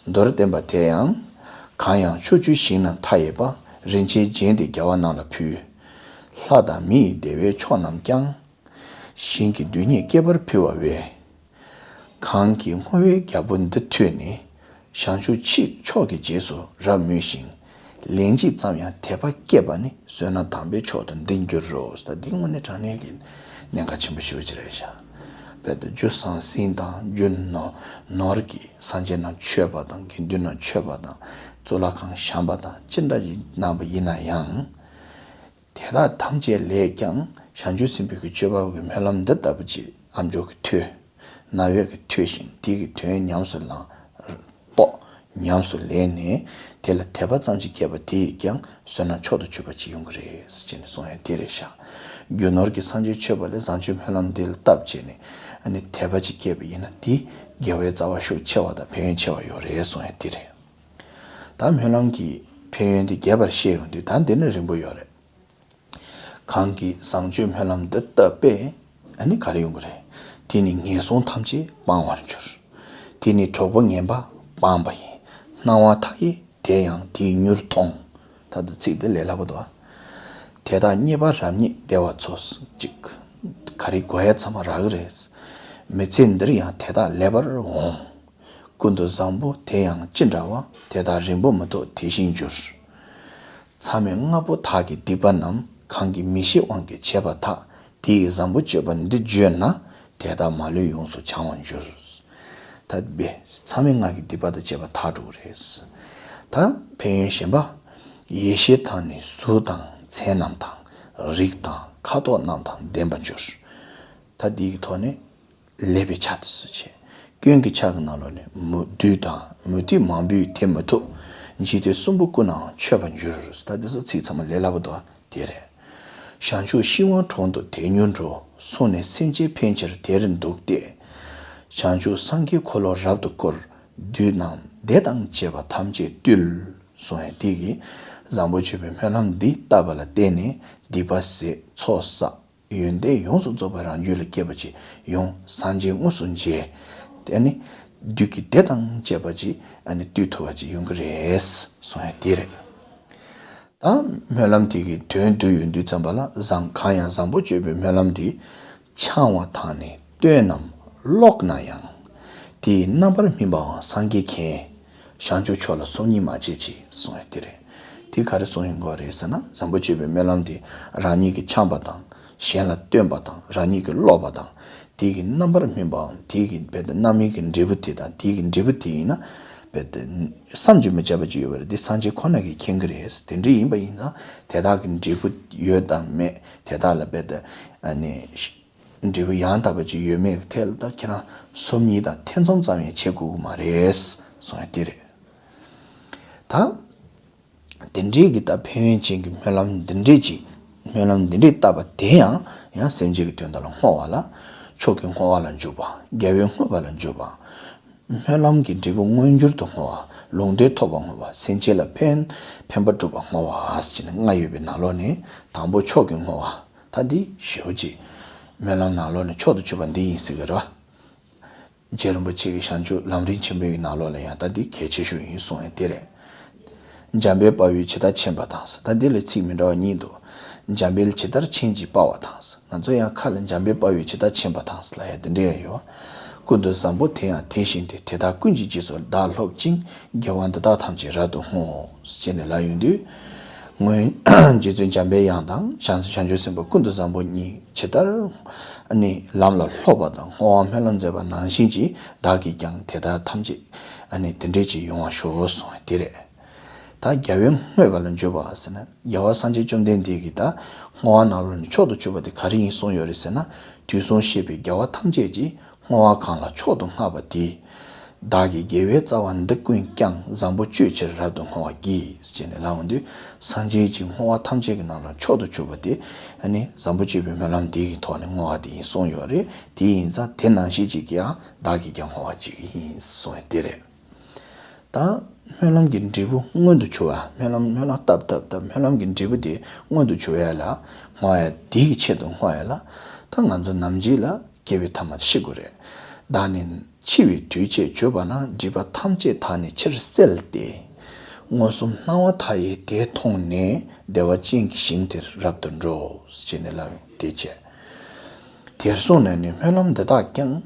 མདོར་བསྟན་པ་དེ་ཡང་། གང་ཡང་ཕྱོགས་བཅུའི་ཞིང་རྣམས་མཐའ་ཡས་པ། རིན་ཆེན་རྒྱན་དེ་རྒྱལ་བ་རྣམས་ལ་ཕུལ། ལྷ་དང་མི་ཡི་བདེ་བའི་མཆོག་རྣམས་ཀྱང་། ཞིང་གི་རྡུལ་སྙེད་བསྐལ་པར་ཕུལ་བ་བས། གང་གིས་བསྔོ་བའི་རྒྱལ་པོ་འདི་ཐོས་ནས། བྱང་ཆུབ་ཕྱིར་མཆོག་གི་རྗེས་སུ་རབ་མོས་ཤིང་། ལན་གཅིག་ཙམ་ཡང་དད་པ་སྐྱེས་པ་ནི། བསོད་ནམས་དམ་པའི་མཆོག་ཏུ་འདི་འགྱུར་རོ། ད་འདི་དངོས་གནས་དྲང་གནས་ཀྱི་གནད་འགག་ཆེན་པོ་ཞེ་པོ་ཅིག་རེད་ཤག་རྦད་དེ་རྒྱུ་ཟང་ཟིང་དང་རྒྱུ་ནོར་ནོར་གྱིས་སངས་རྒྱས་རྣམས་མཆོད་པ་དང་། དགེ་འདུན་རྣམས་མཆོད་པ་དང་། གཙུག་ལག་ཁང་བཤམས་པ་དང་ཅི་འདྲ་ཞིག་གནང་བ་ཡིན་ན་ཡང་། དེ་དག་ཐམས་ཅད་ལས་ཀྱང་བྱང་ཆུབ་སེམས་དཔའི་གི་སྤྱོད་པ་གི་སྨོན་ལམ་འདི་ལྟ་བུ་ཅིག་ཨ་མཆོག་གིས་ཐོས། རྣ་བས་གིས་ཐོས་ཤིང་དེ་གི་དོན་ཉམས་སུ་བླངས། རྟོགས། ཉམས་སུ་ལེན་ནས་དེ་ལ་དད་པ་ཙམ་ཞིག་སྐྱེས་པ་དེ་ཡིས་ཀྱང་བསོད་ནམས་མཆོག་ཏུ་གྱུར་པ་ཅིག་ཡོང་གི་རེད་ཟེར་ནས་གསུངས་ཡ་དེ་རེད་ཤག་རྒྱུ་ནོར་གྱིས་སངས་རྒྱས་མཆོད་པ་ལས་བྱང་ཆུབ་སྨོན་ལམ་འདི་ལ་བཏབ་བྱས་ནས་ཨ་ནི་དད་པ་ཅིག་སྐྱེས་པ་ཡིན་ན་དེ་དགེ་བའི་རྩ་བ་ཤུགས་ཆེ་བ་དང་ཕན་ཡོན་ཆེ་བ་ཡོད་རེད་གསུངས་ཡ་དེ་རེད། ད་སྨོན་ལམ་གྱི་ཕན་ཡོན་དེ་རྒྱས་པར་བཤད་ཡོང་དུས་ད་འདི་ནི་རིང་པོ་ཡོད་རེད། གང་གིས་བཟང་སྤྱོད་སྨོན་ལམ་འདི་བཏབ་པས། ཨ་ནི་ག་རེ་ཡོང་གི་རེད། དེ་ནི་ངན་སོང་ཐམས་ཅད་སྤང་བར་འགྱུར། དེ་ནི་གྲོགས་པོ་ངན་པ་སྤངས་པ་ཡིན། སྣང་བ་མཐའ་ཡས་དེ་ཡང་དེའི་མྱུར་མཐོང་། ད་ལྟ་ཚིག་འདི་ལས་སླ་པོ་འདུག་ཨ། དེ་དག་རྙེད་པ་རབ་རྙེད་བདེ་བ་འཚོལ། ཅིག་ག་རེ་གོ་ཡ་ཚང་མ་རག་གི་རེད། མི་ཚེ་འདིར་ཡང་དེ་དག་ལེགས་པར་འོང་། ཀུན་ཏུ་བཟང་པོ་དེ་ཡང་ཅི་འདྲ་བ། དེ་དག་རིང་པོ་མི་ཐོགས་དེ་བཞིན་འགྱུར། མཚམས་མེད་ལྔ་པོ་དག་གི་སྡིག་པ་རྣམས། གང་གིས་མི་ཤེས་དབང་གིས་བྱས་པ་དག་དེ་ཡི་བཟང་པོ་སྤྱོད་པ་འདི་བརྗོད་ན། དེ་དག་མ་ལུས་ཡོངས་སུ་བྱང་བར་འགྱུར། ད་འབད་མཚམས་མེད་ལྔ་གི་སྡིག་པ་དང་བཅས་པ་དག་འགྲོ་གི་རེད། ད་ཕན་ཡོན་གཞན་པ། ཡེ་ཤེས་དང་ནི་གཟུགས་དང་མཚན་རྣམས་དང་། རིགས་དང་ཁ་དོག་རྣམས་དང་ལྡན་པར་འགྱུར། ད་འདི་གི་ཐོག་ནས། ཀླད་པའི་ཆ་དེ་ཚོ་བྱས། སྐྱོན་གྱི་ཆ་གི་ནང་ལོགས་ནས་མུ་སྟེགས་དང་མུ་སྟེགས་མང་པོས་དེ་མི་ཐུབ། འཇིག་རྟེན་གསུམ་པོ་ཀུན་ནའང་མཆོད་པར་འགྱུར། ད་དེ་ཚོ་ཚིག་ཚང་མ་ལས་སླ་པོ་འདུག་ཨ། དེ་རེད། བྱང་ཆུབ་ཤིང་དབང་དྲུང་དུ་དལ་མྱུར་འགྲོ། སོང་ནས་སེམས་ཅན་ཕན་ཕྱིར་དེར་འདུག་སྟེ། བྱང་ཆུབ་སངས་རྒྱས་འཁོར་ལོ་རབ་ཏུ་བསྐོར། བདུད་རྣམས་སྡེ་དང་བཅས་པ་ཐམས་ཅད་བཏུལ། གསུངས་ཡ་དེ་གིས་བཟང་པོ་སྤྱོད་པའི་སྨོན་ལམ་འདི་བཏབ་པ་ལ་བརྟེན་ནས་སྡིག་པ་ཟད་ཚོགས་བསགས། ཡོན་ཏན་ཡོངས་སུ་རྫོགས་པ་རང་རྒྱུད་ལ་སྐྱེས་པ་ཅིག་ཡོང་། སངས་རྒྱས་དངོས་སུ་མཇལ། དེ་ནི་བདུད་ཀྱི་སྡེ་དང་བཅས་པ་ཅིག་ཨ་ནི་བཏུལ་ཐུབ་པ་ཅིག་ཡོང་གི་རེད་གསུངས་ཡ་དེ་རེད། ད་སྨོན་ལམ་དེ་གི་དོན་བསྡུས་ཡོང་དུས་ཙམ་པ་ལ་བཟང་གང་ཡང་བཟང་པོ་སྤྱོད་པའི་སྨོན་ལམ་དེ་འཆང་བ་དང་ནི་བསྟོད་རྣམས་ཀློག་ན་ཡང་། དེའི་རྣམ་པར་སྨིན་པའང་སངས་རྒྱས་མཁྱེན། བྱང་ཆུབ་མཆོག་ལ་སོམ་ཉི་མ་བྱེད་ཅིག་གསུངས་ཡ་དེ་རེད། དེ་ག་རེ་གསུངས་ཡོང་གི་རེད་ཟེར་ན་བཟང་པོ་སྤྱོད་པའི་སྨོན་ལམ་དེ་རང་ཉིད་ཀྱིས་འཆང་བ་དང་། གཞན་ལ་སྟོན་པ་དང་རང་ཉིད་ཀྱིས་ཀློག་པ་དང་། དེ་གི་རྣམ་པར་སྨིན་པའམ་དེ་གི་རྦད་དེ་རྣམ་སྨིན་གྱི་འབྲས་བུ་དེ་དང་དེ་གི་འབྲས་བུ་དེ་ཡིན་ན་རྦད་དེ་བསམ་གྱིས་མི་ཁྱབ་པ་ཅིག་ཡོད་པ་རེད། དེ་སངས་རྒྱས་ཁོ་ན་གིས་མཁྱེན་གྱི་རེད། དེ་འདྲ་ཡིན་པ་ཡིན་ཙང་དེ་དག་གི་འབྲས་བུ་ཡོད་དམ་མེད་དེ་དག་ལ་རྦད་དེ་ཨ་ནི་འབྲས་བུ་ཡང་དག་པ་ཅིག་ཡོད་མེད་ཀྱི་ཐད་ལ་ད་ཁྱེད་རང་སོམ་ཉི་དང་ཐེ་ཚོམ་ཙམ་ཡང་བྱེད་དགོས་ཀྱི་མ་རེད་གསུངས་ཡ་དེ་རེད། ད། དེ་འདྲའི་གི་ད་ཕན་ཡོན་ཅན་གྱི་སྨོན་ལམ་འདི་འདྲའི་ཅིག་སྨོན་ལམ་འདི་འདྲའི་བཏབ་པ་དེ་ཡང་ཡང་སེམས་ཅན་གྱི་དོན་དག་ལ་བསྔོ་བ་ལ། མཆོག་གི་བསྔོ་བ་ལ་འཇུག་པ། རྒྱལ་བའི་བསྔོ་བ་ལ་འཇུག་པ། སྨོན་ལམ་གྱི་འབྲས་བུ་མངོན་གྱུར་དུ་བསྔོ་བ། ལུང་བསྟན་ཐོབ་པ་བསྔོ་བ། སེམས་ཅན་ལ་ཕན་ཕན་པ་སྒྲུབ་པ་བསྔོ་བ་ཟེར་ནས་ལྔ་ཡོད་པའི་ནང་ལོགས་ནས་དང་པོ་མཆོག་གི་བསྔོ་བ། ད་འདི་ཞེ་པོ་ཅིག་སྨོན་ལམ་ནང་ལོགས་ནས་མཆོག་ཏུ་གྱུར་པ་འདི་ཡིན་ཟེར་གི་རེད་བ། རྗེ་རིན་པོ་ཆེ་གི་བྱང་ཆུབ་ལམ་རིམ་ཆེན་པོའི་ནང་ལོགས་ལ་ཡང་ད་འདི་གལ་ཆེ་ཤོས་ཡིན་གསུངས་ཡ་དེ་རེད། འཇམ་དཔལ་དཔའ་བོས་ཇི་ལྟར་མཁྱེན་པ་དང་། ད་འདི་ལ་ཚིག་མི་འདྲ་བ་གཉིས་འདུག་འཇམ་དཔལ་ཇི་ལྟར་མཁྱེན་ཅིང་དཔའ་བ་དང་། ང་ཚོ་ཡང་ཁ་ལ་འཇམ་དཔལ་དཔའ་བོས་ཇི་ལྟར་མཁྱེན་པ་དང་ལབ་ཡ་དེ་འདྲ་ཡང་ཡོད། ཀུན་ཏུ་བཟང་པོ་དེ་ཡང་དེ་བཞིན་ཏེ། དེ་དག་ཀུན་གྱི་རྗེས་སུ་བདག་སློབ་ཅིང་། དགེ་བ་འདི་དག་ཐམས་ཅད་རབ་ཏུ་བསྔོ། ཞེས་ནས་ལབ་ཡོང་དུས། སྔོན་རྗེ་བཙུན་འཇམ་དཔལ་དབྱངས་དང་བྱང་བྱང་ཆུབ་སེམས་དཔའ་ཀུན་ཏུ་བཟང་པོ་གཉིས་ཇི་ལྟར་ ནི་ལམ་ལ་སློབ་པ་དང་བསྔོ་བ་སྨོན་ལམ་མཛད་པ་ནང་བཞིན་གྱིས་བདག་གིས་ཀྱང་དེ་དག་ཐམས་ཅད་ནི་དེ་འདྲས་ཅིག་ཡོང་བར་ཤོག་གསུངས་པ་དེ་རེད། ད་རྒྱལ་བས་བསྔོས་པ་ལ་འཇུག་པ་ཟེར་ན། རྒྱལ་བ་སངས་རྒྱས་བཅོམ་ལྡན་འདས་ཀྱིས་ད་བསྔོ་བ་ནང་ལོགས་ནས་མཆོག་ཏུ་གྱུར་པ་དེ་ག་རེ་ཡིན་གསུངས་ཡོད་རེད་ཟེར་ན། དུས་གསུམ་གཤེགས་པའི་རྒྱལ་བ་ཐམས་ཅད་ཀྱིས་བསྔོ་བ་གང་ལ་མཆོག་ཏུ་བསྔགས་པ་དེས། བདག་གིས་དགེ་བའི་རྩ་བ་འདི་ཀུན་ཀྱང་བཟང་པོ་སྤྱོད་ཕྱིར་རབ་ཏུ་བསྔོ་བར་བགྱི། ཅེས་ནས་ལབ་འོང་དུས། སངས་རྒྱས་ཀྱི་བསྔོ་བ་ཐམས་ཅད་ཀྱི་ནང་ལ་མཆོག་ཏུ་གྱུར་པ་དེ་ནི་བཟང་པོ་སྤྱོད་པའི་སྨོན་ལམ་འདི་ཡི་ཐོག་ནས་བསྔོ་བ་དེ་ཡིན་གསུངས་ཡོད་རེད། དེ་ཡིན་ཙང་དེ་ནང་བཞིན་གྱིས་ཀྱང་བདག་གིས་ཀྱང་བསྔོ་བ་བགྱིད་ཀྱི་ཡིན་གསུངས་ཡོད་དེ་རེད། ད་སྨོན་ལམ་གྱི་འབྲས་བུ་མངོན་དུ་གྱུར་བ། སྨོན་ལམ་སྨོན་ལམ་བཏབ་བཏབ་བཏབ་སྨོན་ལམ་གྱི་འབྲས་བུ་དེ་མངོན་དུ་གྱུར་ཡ་ལ་བསྔོ་ཡ་དེ་གི་ཆེད་དུ་བསྔོ་ཡ་ལ། ད་ང་ཚོ་ནམ་འཇིག་ལ་སྐྱེ་བའི་ཐ་མ་ཤི་དགོས་རེད། བདག་ནི་འཆི་བའི་དུས་བཅད་གྱུར་པ་ན། སྒྲིབ་པ་ཐམས་ཅད་དག་ནི་ཕྱིར་བསལ་ཏེ། མངོན་སུམ་སྣང་བ་མཐའ་ཡས་དེ་མཐོང་ནས། བདེ་བ་ཅན་གྱི་ཞིང་དེར་རབ་ཏུ་འགྲོ། ཅེས་ནས་ལབ་ཡོང་དེ་བྱས། དེར་སོང་ནས་ནི་སྨོན་ལམ་འདི་དག་ཀྱང་།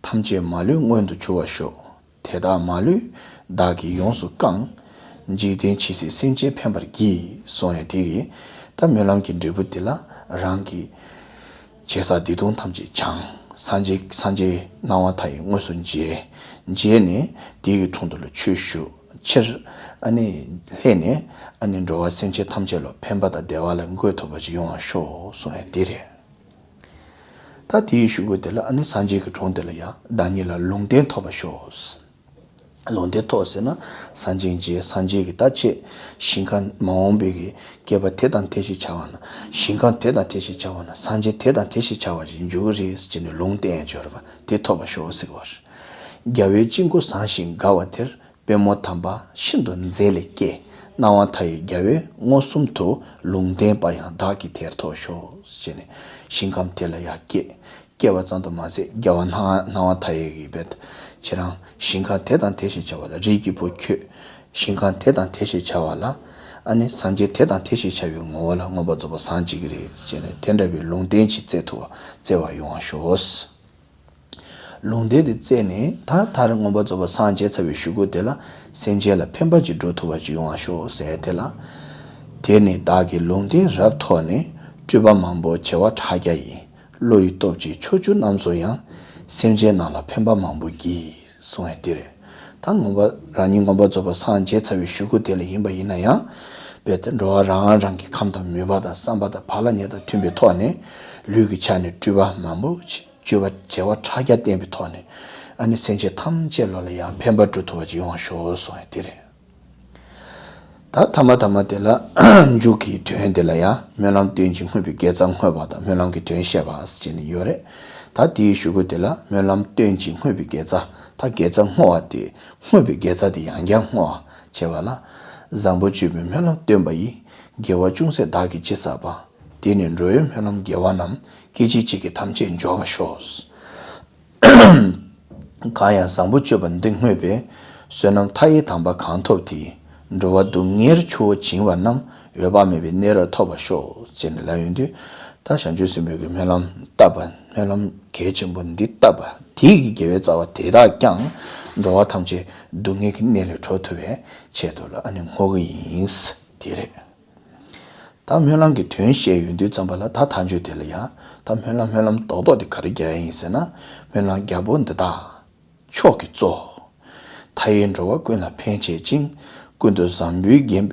ཐམས་ཅད་མ་ལུས་མངོན་དུ་གྱུར་བར་ཤོག་དེ་དག་མ་ལུས་བདག་གིས་ཡོངས་སུ་བསྐང་། འཇིག་རྟེན་ཇི་སྲིད་སེམས་ཅན་ཕན་པར་བགྱི། གསུངས་ཡ་དེ་ཡིས་ད་སྨོན་ལམ་གྱི་འབྲས་བུ་དེ་ལ་རང་གི་བྱས་ས་སྡིག་ལྟུང་ཐམས་ཅད་བྱང་། སངས་རྒྱས་སངས་རྒྱས་སྣང་བ་མཐའ་ཡས་དངོས་སུ་མཇལ། མཇལ་ནས་དེ་གི་དྲུང་དུ་ལ་ཆོས་ཞུ་ཕྱིར་ཨ་ནི་སླེབས་ནས་ཨ་ནི་འགྲོ་བ་སེམས་ཅན་ཐམས་ཅད་ལ་ཕན་པ་དང་བདེ་བ་ལ་འགོད་ཐུབ་པ་ཞིག་ཡོང་བར་ཤོག་གསུངས་ཡ་དེ་རེད། ད་དེའི་གཞུག་གུ་དེ་ལ་ཨ་ནི་སངས་རྒྱས་ཀྱི་དྲུང་དེ་ལ་ཡང་བདག་ཉིད་ལ་ལུང་བསྟན་ཐོབ་པར་ཤོག་ལུང་བསྟན་ཐོབ་ཟེར་ན་སངས་རྒྱས་ཀྱི་སངས་རྒྱས་ཀྱི་ད་ཆེད་ཞིང་ཁམས་མ་འོངས་པའི་གི་བསྐལ་པ་དེ་དང་དེ་ཞིག་བྱ་བ་ན། ཞིང་ཁམས་དེ་དང་དེ་ཞིག་བྱ་བ་ན་སངས་རྒྱས་དེ་དང་དེ་ཞིག་བྱ་བ་ཞིག་འཇུག་གི་རེད་ཟེར་ནས་ལུང་བསྟན་ཡང་འབྱོར་བ་དེ་ཐོབ་པར་ཤོག་ཟེར་བ་རེད། རྒྱལ་བའི་དཔྱི་མགོ་བཟང་ཞིང་དགའ་བ་དེར། པུས་མོ་དམ་པ་ཤིན་ཏུ་མཛེས་ལས་སྐྱེས། སྣང་བ་མཐའ་ཡས་རྒྱལ་བས་མངོན་སུམ་དུ། ལུང་བསྟན་པ་ཡང་བདག་གིས་དེར་ཐོབ་ཤོག་ཅེས་ནས་ཞིང་ཁམས་དེ་ལ་ཡང་སྐྱེས། སྐྱེས་པ་ཙམ་དུ་མ་ཟད་རྒྱལ་བ་སྣང་སྣང་བ་མཐའ་ཡས་ཀྱི་བེད་ཁྱེད་རང་ཞིང་ཁམས་དེ་དང་དེ་ཞེས་བྱ་བ་ལ་རིགས་ཀྱི་བུ་ཁྱོད། ཞིང་ཁམས་དེ་དང་དེ་ཞེས་བྱ་བ་ལ་ཨ་ནི་སངས་རྒྱས་དེ་དང་དེ་ཞེས་བྱ་བའི་ངོ་བོ་ལ་མངོན་པར་རྫོགས་པར་སངས་རྒྱས་ཀྱི་རེད་ཅེས་ནས་དེ་འདྲ་བའི་ལུང་བསྟན་ཅིག་བསྩལ་ཐུབ་པ་བསྩལ་བ་ཡོང་བར་ཤོག་ལུང་བསྟན་དེ་བསྩལ་ནས་ད་མཐར་མངོན་པར་རྫོགས་པར་སངས་རྒྱས་ཚར་བའི་གཞུག་གུ་དེ་ལ་སེམས་ཅན་ལ་ཕན་པ་ཅིག་འགྲོ་ཐུབ་པ་ཅིག་ཡོང་བར་ཤོག་ཟེར་དེ་ལ། དེར་ནི་བདག་གིས་ལུང་བསྟན་རབ་ཐོབ་ནས། སྤྲུལ་པ་མང་པོ་བྱེ་བ་ཕྲག་བརྒྱ་ཡིས། བློ་ཡི་སྟོབས་ཀྱིས་ཕྱོགས་བཅུ་རྣམས་སུ་ཡང་། སེམས་ཅན་རྣམས་ལ་ཕན་པ་མང་པོ་བགྱིས། གསུངས་ཡ་དེ་རེད། ད་མངོན་པ་རང་ཉིད་མངོན་པར་རྫོགས་པར་སངས་རྒྱས་ཚར་བའི་གཞུག་གུ་དེ་ལ་ཡིན་པ་ཡིན་ན་ཡང་། རྦད་དེ་འགྲོ་བ་རང་རང་གི་ཁམས་དང་མོས་པ་དང་བསམ་པ་དང་བག་ལ་ཉལ་དང་མཐུན་པའི་ཐོག་ནས་ལུས་ཀྱི་ཆ་ནས་སྤྲུལ་པ་མང་པོ་ཅིག་སྤྲུལ་པ་བྱེ་བ་ཕྲག་བརྒྱ་བསྟན་པའི་ཐོག་ནས་ཨ་ནི་སེམས་ཅན་ཐམས་ཅད་ལོ་ལ་ཡང་ཕན་པ་སྒྲུབ་ཐུབ་པ་ཅིག་ཡོང་བ་ཤོག་གསུངས་ཡ་དེ་རེད། ད་ཐ་མ་ཐ་མ་དེ་ལ་མཇུག་གི་དོན་དེ་ལ་ཡང་སྨོན་ལམ་བཏོན་ཅིང་བསྔོས་པའི་དགེ་རྩ་བསྔོས་པ་དང་སྨོན་ལམ་གྱི་དོན་བཤད་པ་ཟེར་ནས་ཡོད་རེད། ད་དེའི་གཞུག་གུ་དེ་ལ་སྨོན་ལམ་བཏོན་ཅིང་བསྔོས་པའི་དགེ་རྩ། ད་དགེ་རྩ་བསྔོ་བ་དེ་བསྔོས་པའི་དགེ་རྩ་དེ་ཡང་བསྐྱར་བསྔོ་བ་བྱེད་པ་ལ། བཟང་པོ་སྤྱོད་པའི་སྨོན་ལམ་བཏོན་པ་ཡིས། དགེ་བ་ཅུང་ཟད་བདག་གིས་ཅི་བསགས་པ། དེས་ནི་འགྲོ་བའི་སྨོན་ལམ་དགེ་བ་རྣམས། སྐད་ཅིག་གཅིག་གིས་ཐམས་ཅད་འབྱོར་བར་ཤོག་གང་ཡང་བཟང་པོ་སྤྱོད་པ་འདི་བསྔོས་པས། བསོད་ནམས་མཐའ་ཡས་དམ་པ་གང་ཐོབ་དེས། འགྲོ་བ་སྡུག་བསྔལ་ཆུ་བོ་བྱིང་བ་རྣམས། འོད་དཔག་མེད་པའི་གནས་རབ་ཐོབ་པར་ཤོག་ཅེས་ནས་ལབ་ཡོང་དུས། ད་བྱང་ཆུབ་སེམས་དཔའི་གི་སྨོན་ལམ་བཏབ་པ་སྨོན་ལམ་གལ་ཆེན་པོ་འདི་བཏབ་པ་དེའི་གི་དགེ་བའི་རྩ་བ་དེ་དག་ཀྱང་འགྲོ་བ་ཐམས་ཅད་སྡུག་བསྔལ་གྱི་གནས་ལས་གྲོལ་ཐུབ་པའི་ཆེད་དུ་ལ་ཨ་ནི་བསྔོ་གི་ཡིན། དེ་རེད། ད་སྨོན་ལམ་གྱི་དོན་བཤད་ཡོང་དུས་ཙམ་པ་ལ་ད་མཐའ་མཇུག་དེ་ལ་ཡང་ད་སྨོན་ལམ་སྨོན་ལམ་རྡོག་རྡོག་དེ་ག་རེ་རྒྱག་ཡ་ཡིན་ཟེར་ན། སྨོན་ལམ་རྒྱལ་པོ་འདི་དག་མཆོག་གི་གཙོ། མཐའ་ཡས་འགྲོ་བ་ཀུན་ལ་ཕན་བྱེད་ཅིང་། ཀུན་ཏུ་བཟང་པོའི་རྒྱན་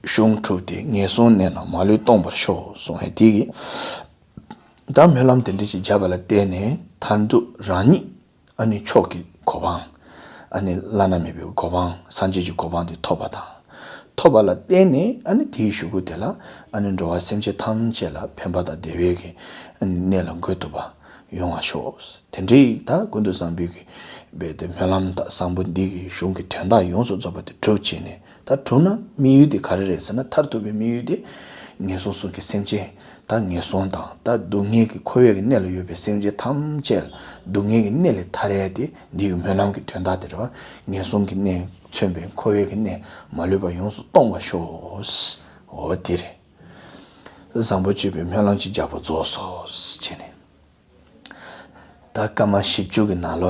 གཞུང་གྲུབ་སྟེ། ངན་སོང་གནས་རྣམས་མ་ལུས་སྟོངས་པར་ཤོག་གསུངས་ཡ་དེ་གི། ད་སྨོན་ལམ་དེ་འདྲ་ཞིག་བརྒྱབ་པ་ལ་བརྟེན་ནས་མཐར་ཐུག་རང་ཉིད་ཨ་ནི་མཆོག་གི་གོ་འཕང་། ཨ་ནི་བླ་ན་མེད་པའི་གོ་འཕང་སངས་རྒྱས་ཀྱི་གོ་འཕང་དེ་ཐོབ་པ་དང་། ཐོབ་པ་ལ་བརྟེན་ནས་ཨ་ནི་དེའི་གཞུག་གུ་དེ་ལ་ཨ་ནི་འགྲོ་བ་སེམས་ཅན་ཐམས་ཅད་ལ་ཕན་པ་དང་བདེ་བའི་གི་ཨ་ནི་གནས་ལ་འགོད་ཐུབ་པ་ཡོང་བ་ཤོག་དེ་འདྲའི་ད་ཀུན་ཏུ་བཟང་པོའི་གི་སྦས་དེ་སྨོན་ལམ་དང་བཟང་པོ་འདི་གི་གཞུང་གི་དོན་དག་ཡོངས་སུ་རྫོགས་པ་དེ་གྲུབ་བྱས་ནས། ད་གྲུབ་ན་དམིགས་ཡུལ་དེ་ག་རེ་རེད་ཟེར་ན། མཐར་ཐུག་པའི་དམིགས་ཡུལ་དེ་ངན་སོང་གསུམ་གྱི་སེམས་ཅན་ད་ངན་སོང་དང་ད་སྡུག་བསྔལ་གྱི་འཁོར་བའི་གི་གནས་ལ་ཡོད་པའི་སེམས་ཅན་ཐམས་ཅད་སྡུག་བསྔལ་གྱི་གནས་ལས་ཐར་ཡ་དེ་འདི་གི་སྨོན་ལམ་གྱི་དོན་དག་དེ་རེད་བ། ངན་སོང་གི་གནས་མཚོན་པའི་འཁོར་བའི་གི་གནས་མ་ལུས་པ་ཡོངས་སུ་སྟོངས་པར་ཤོག་འོ་དེ་རེད། བཟང་པོ་སྤྱོད་པའི་སྨོན་ལམ་གྱི་རྒྱལ་པོ་རྫོགས་སོ་ཟེར་ནས། ད་སྐར་མ་བཞི་བཅུ་གི་ནང་ལོགས།